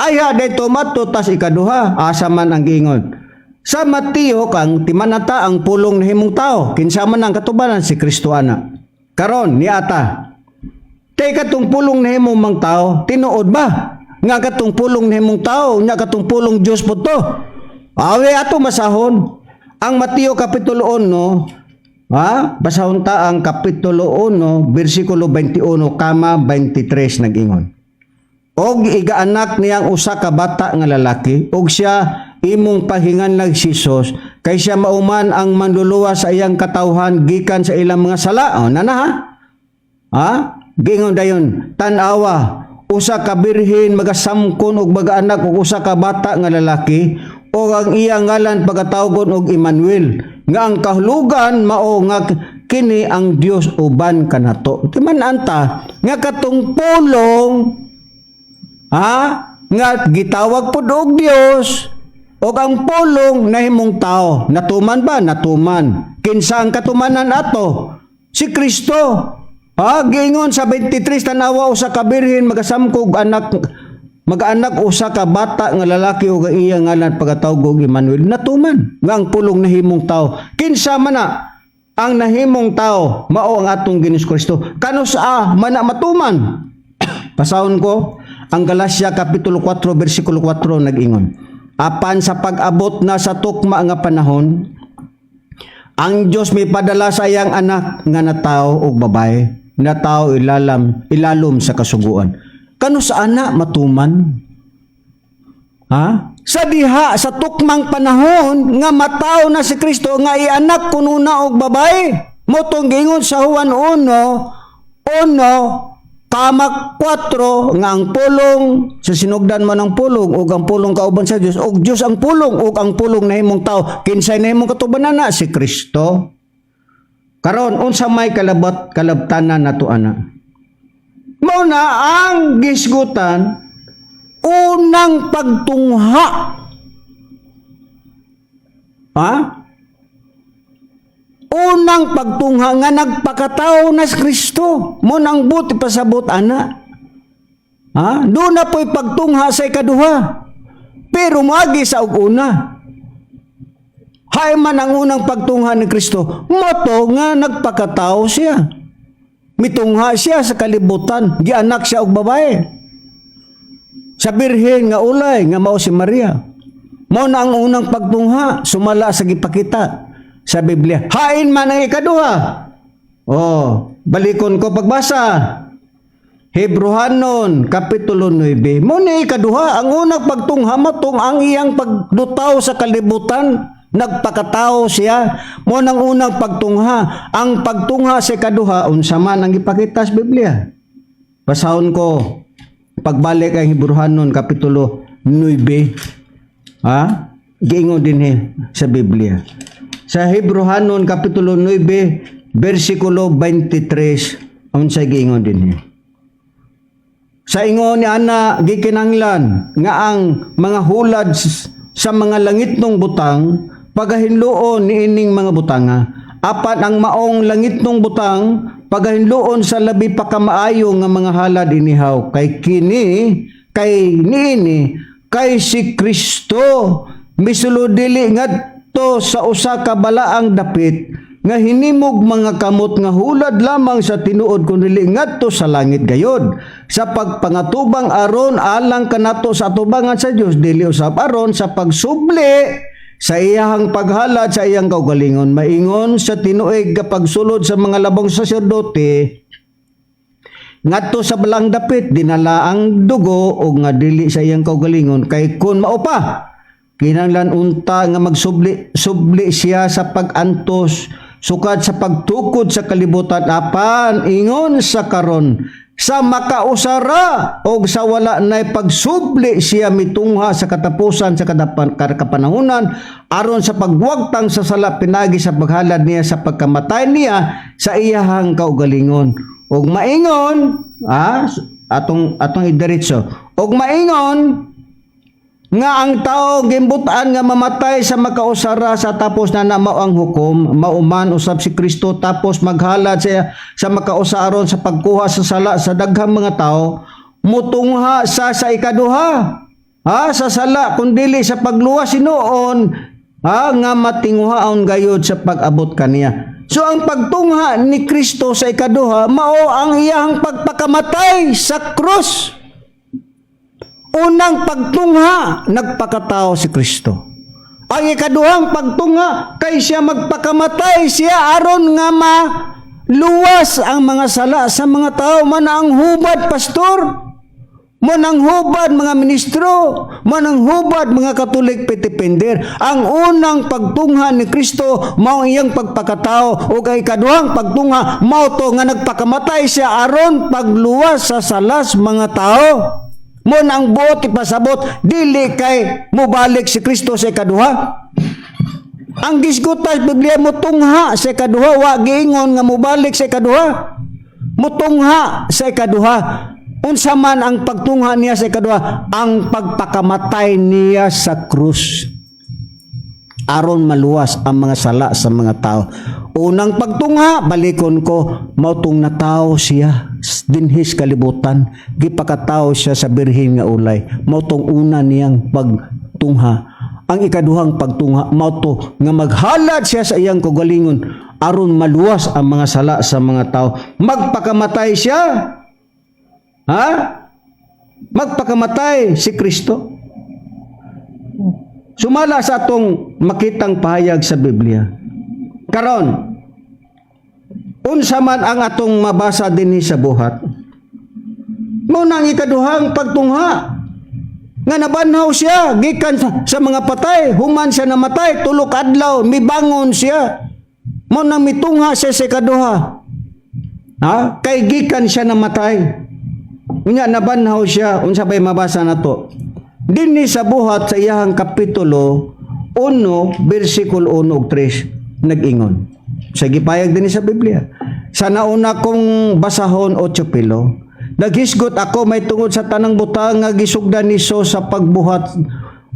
Ayha dayto mato tas ikaduha, asa man ang giingon? Sa Mateo kang timanata ang pulong nahimong tao. Kinsa man ang katubanan? Si Kristo ana. Karon ni ata. Kay katong pulong nahimong mang tao, tinuod ba nga katong pulong nahimong tao, nya katong pulong Dios po to? Awe ato masahon. Ang Mateo kapitulo 1, ha? Basahon ta ang kapitulo 1, bersikulo 21 kama 23, nag-ingon. Og igaanak niyang usa ka bata nga lalaki ug siya imong pahinganlag Jesus kay siya mauman ang manluluwas sa iyang katawhan gikan sa ilang mga sala. Oh, nana ha? Ha? Gingon dayon, tan-awa, Usa ka birhen magasamkon og magaanak og usa ka bata nga lalaki, ug ang iyang ngalan pagatawagon og Emmanuel, nga ang kahulugan mao nga kini ang Dios uban kanato. Timan-an ta nga katong Pulong, ha, nga gitawag pud og Dios, og ang Pulong nahimong tao. Natuman ba? Natuman. Kinsa ang katumanan ato? Si Kristo. Ha, giingon sa 23, tanawa, usa ka birhen magasamkog anak, magaanak usa ka bata nga lalaki, ug ang iya ngalan pagatawag og Emmanuel. Natuman nga ang Pulong nahimong tao. Kinsa man na ang nahimong tao? Mao ang atong Ginoong Kristo. Kanus-a man na matuman? Basahon ko ang Galacia kapitulo 4 bersikulo 4. Nag-ingon, "Apan sa pag-abot na sa tukma nga panahon, ang Dios mipadala sa iyang Anak nga natawo og babae, natawo ilalam ilalom sa kasuguan." Kanus-a na matuman? Ha? Sa diha sa tukmang panahon nga matawo na si Kristo nga ianak kuno na og babae. Mao tong giingon sa Juan 1:1 kama 4 nga ang Pulong sa sinugdan man ang Pulong, ug ang Pulong kauban sa Dios, ug Dios ang Pulong, ug ang Pulong nahimong tao. Kinsay nahimong katubanan na? Si Kristo. Karon, unsa may kalabot kalabtanan nato ana? Mao na ang gisgutan, unang pagtungha, ha, unang pagtungha nga nagpakatao na si Kristo. Mao nang buot ipasabot ana. Ha? Duna po'y pagtungha sa ikaduha. Pero moagi sa og una. Hay man ang unang pagtungha ni Kristo, mao to nga nagpakatao siya. Mitungha siya sa kalibutan, gianak siya og babae. Sa birhen nga ulay nga mao si Maria. Mao na ang unang pagtungha sumala sa gipakita sa Biblia. Hain man ang ikaduha? Oh, balikon ko pagbasa. Hebrohanon, Kapitulo 9. Mao ni ikaduha, ang unang pagtungha mao tong ang iyang paglutaw sa kalibutan. Nagpakatao siya. Mao nang unang pagtungha. Ang pagtungha sa ikaduha, unsa man ang ipakita sa Biblia? Basahon ko pagbalik ang Hebrohanon, Kapitulo 9. Ha? Giingon dinhi sa Biblia. Sa Hebrohanon, Kapitulo 9, versikulo 23, unsay giingon dinhi? Sa ingon ni ana, gikinanglan nga ang mga hulad sa mga langitnong butang pagahinloon niining mga butanga. Apan ang maong langitnong butang pagahinloon sa labi pa kamaayo nga mga halad inihaw. Kay kini, kay niini, kay si Kristo misulod dili ngadto sa usa ka balaang dapit nga hinimog mga kamot nga hulad lamang sa tinuod, kun dili ngadto sa langit gayod, sa pagpangatubang aron alang kanato sa atubangan sa Dios, dili usab aron sa pagsubli sa iyahang paghalad sa iyang kaugalingon, maingon sa tinuig nga pagsulod sa mga labong saserdote ngadto sa balaang dapit dinala ang dugo og nga dili sa iyang kaugalingon. Kay kun mao pa, kinahanglan unta nga magsubli subli siya sa pag-antos sukad sa pagtukod sa kalibutan. Apan ingon sa karon, sa makausara og sa wala nay pagsubli siya mitungha sa katapusan sa kapanahunan aron sa pagwagtang sa sala pinagi sa paghalad niya sa pagkamatay niya sa iyahang kaugalingon. Ug maingon, atong atong idiretso, ug maingon nga ang tao gimbutan nga mamatay sa makausara sa tapos na mao ang hukom, mauman usab si Kristo, tapos maghalad siya sa makausa aron sa pagkuha sa sala sa daghang mga tao, mutungha sa ikaduha, ha, sa sala kun dili sa pagluwas hinuon, ha, nga matinguhaon gayud sa pag-abot kaniya. So ang pagtungha ni Kristo sa ikaduha mao ang iyang pagpakamatay sa krus. Unang pagtungha, nagpakatao si Kristo. Ang ikaduhang pagtungha, kay siya magpakamatay siya aron nga maluwas ang mga sala sa mga tao. Man ang hubad, pastor. Mao nang hubad, mga ministro, mao nang hubad, mga Katolik Petipender. Ang unang pagtungha ni Kristo mao iyang pagpakatao ug ang ikaduhang pagtungha mao to nga nagpakamatay siya aron pagluwas sa salas mga tao. Mao na ang buot ipasabot, dili kay mobalik si Kristo sa ikaduha. Ang gisgutan sa Biblia, mutungha sa ikaduha, wa giingon nga mobalik sa ikaduha. Mutungha sa ikaduha. Unsa man ang pagtungha niya sa ikaduha? Ang pagpakamatay niya sa krus aron maluwas ang mga sala sa mga tao. Unang pagtungha, balikon ko, mao tong natawo siya dinhi sa kalibutan, gipakatao siya sa birhen nga ulay. Mao tong una niyang pagtungha. Ang ikaduhang pagtungha, mao to nga maghalad siya sa iyang kaugalingon aron maluwas ang mga sala sa mga tao. Magpakamatay siya. Ha? Magpakamatay si Kristo. Sumala sa atong makitang pahayag sa Biblia. Karon, unsa man ang atong mabasa dinhi sa Buhat, mao nang ikaduhang pagtungha nga nabanhaw siya gikan sa mga patay. Human siya namatay, 3 ka adlaw, mibangon siya. Mao nang mitungha siya sa ikaduha. Ha? Kay gikan siya namatay. Unya nabanhaw siya, unsa bay mabasa nato? Dinhi sa Buhat sa iyahang kapitulo 1 bersikulo 1 ug 3 nag-ingon. Sa gipahayag dinhi sa Biblia. Sa nauna kong basahon, 8 pilo. Naghisgot ako may tungod sa tanang butang nga gisugdan ni Jesus sa pagbuhat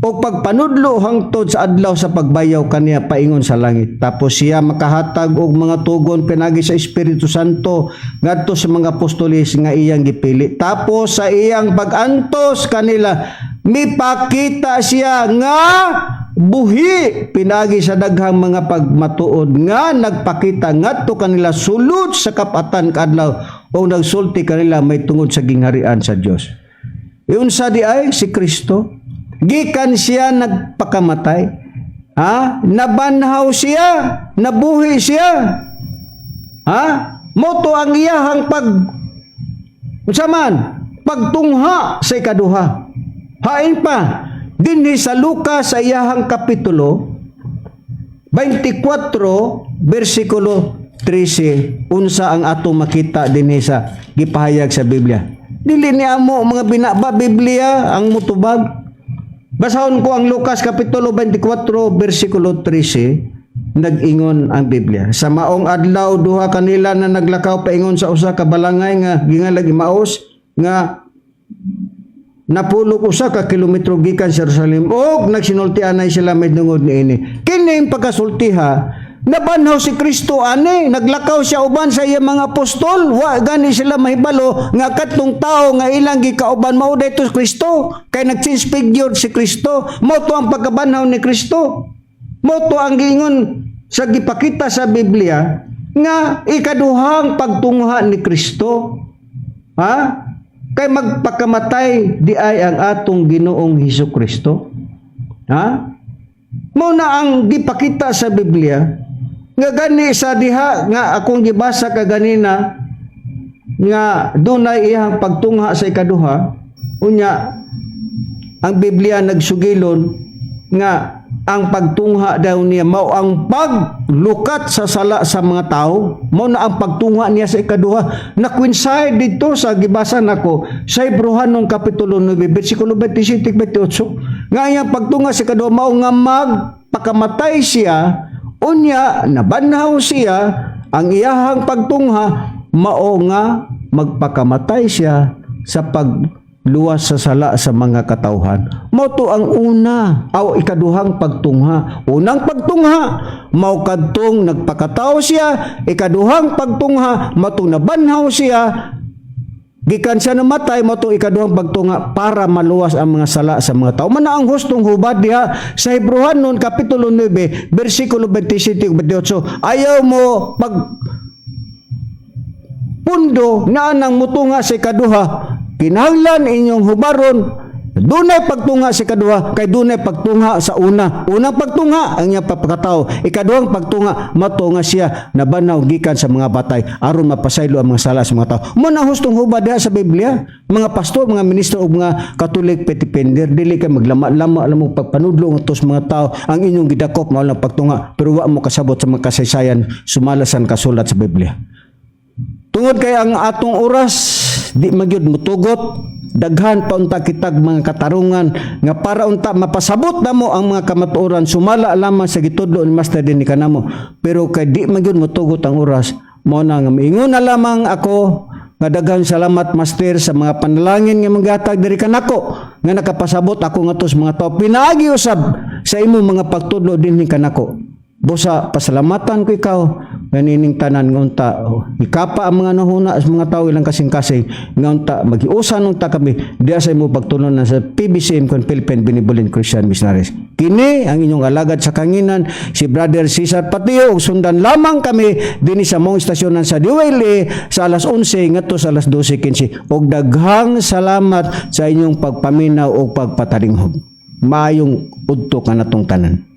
o pagpanudlo hangtod sa adlaw sa pagbayaw kaniya paingon sa langit. Tapos siya makahatag og mga tugon pinagi sa Espiritu Santo ngadto sa mga apostoles nga iyang gipili. Tapos sa iyang pag-antos kanila, mipakita siya nga buhi pinagi sa daghang mga pagmatuod nga nagpakita ngadto kanila sulod sa kap-atan kaadlaw o nagsulti kanila may tungod sa gingharian sa Dios. Iunsa di ay si Kristo? Gikan siya nagpakamatay. Ha? Nabanhaw siya, nabuhi siya. Ha? Mao to ang iyahang pag, unsa man? Pagtungha sa ikaduha. Hain pa, dinhi sa Lucas sa iyahang kapitulo 24 bersikulo 13, unsa ang atong makita dinhi sa gipahayag sa Biblia? Dili ni amo mga binaba, Biblia ang mutubag. Basahon ko ang Lucas kapitulo 24 bersikulo 13. Nag-ingon ang Biblia. Sa maong adlaw, duha kanila na naglakaw paingon sa usa ka balangay nga gingalag Emaus nga napulog 1 ka kilometro gikan sa Jerusalem og nagsinultianay sila may tungod niini. Kini ang pagkasultiha, nabanhaw si Kristo ani, naglakaw siya uban sa iyang mga apostol. Wa gani sila mahibalo nga katong tao nga ilang gikauban mao dayto si Kristo kay nag-change figure si Kristo. Mao to ang pagkabanhaw ni Kristo. Mao to ang giingon sa gipakita sa Biblia nga ikaduhang pagtungha ni Kristo. Ha? Kay magpakamatay di ay ang atong Ginoong Hesus Kristo. Ha? Mao na ang gipakita sa Biblia nga gani sa diha nga akong gibasa kaganina nga dunay iyang pagtungha sa ikaduha. Unya ang Biblia nagsugilon nga ang pagtungha daw niya mao ang paglukat sa sala sa mga tao. Mao na ang pagtungha niya sa ikaduha na coincide dito sa gibasa nako sa Hebreohanon kapitulo 9 bersikulo 27 28 nga iyang pagtungha sa ikaduha mao nga magpakamatay siya, unya nabanhaw siya. Ang iyahang pagtungha mao nga magpakamatay siya sa pagluwas sa sala sa mga katawhan. Mao to ang una aw ikaduhang pagtungha. Unang pagtungha mao kadtong nagpakatao siya, ikaduhang pagtungha mao tong nabanhaw siya gikan siya namatay. Mao tong ikaduhang pagtungha para maluwas ang mga sala sa mga tao. Man ang hustong hubad diha sa Hebreohanon kapitulo 9 bersikulo 27 ug 28. Ayaw mo pag pundo nga anang mutunga sa ikaduha, kinahanglan inyong hubaron. Dunay pagtunga sa ikaduha kay dunay pagtunga sa una. Unang pagtunga ang iyang pagpakatao. Ikaduhang pagtunga mato nga siya nabanhaw gikan sa mga batay aron mapasaylo ang mga sala sa mga tao. Mao na hustong hubad diha sa Biblia. Mga pastor, mga ministro ug mga Katolik petipender, dili kay maglama-lama alam mo pagpanudlo ngadto sa mga tao. Ang inyong gidakop mao lang pagtunga, pero wa mo kasabot sa mga kasaysayan sumala sa kasulat sa Biblia. Tungod kay ang atong oras di magyud mutugot, daghan pa unta kitag mga katarungan nga para unta mapasabot namo ang mga kamatuoran sumala lamang sa gitudlo ni Master dinhi kanamo. Pero kay di magyud mutugot ang oras, mao na nga miingon na lamang ako nga daghang salamat, Master, sa mga panalangin nga manggatag diri kanako nga nakapasabot ako ngadto sa mga tao pinaagi usab sa imong mga pagtudlo dinhi kanako. Busa pasalamatan ko ikaw ganining tanan nga unta ikapa ang mga nahuna sa mga tao ilang kasing-kasing nga unta magiusan unta kami diya sa imo pagtulunan sa PBCM kon Philippine Benevolent Christian Missionaries. Kini ang inyong alagad sa kanginan, si Brother Cesar Patio, ug sundan lamang kami dinhi sa mong istasyonan sa DYLA sa alas 11 ngadto sa alas 12:15, ug daghang salamat sa inyong pagpaminaw ug pagpatalinghog. Maayong udto kanatong tanan.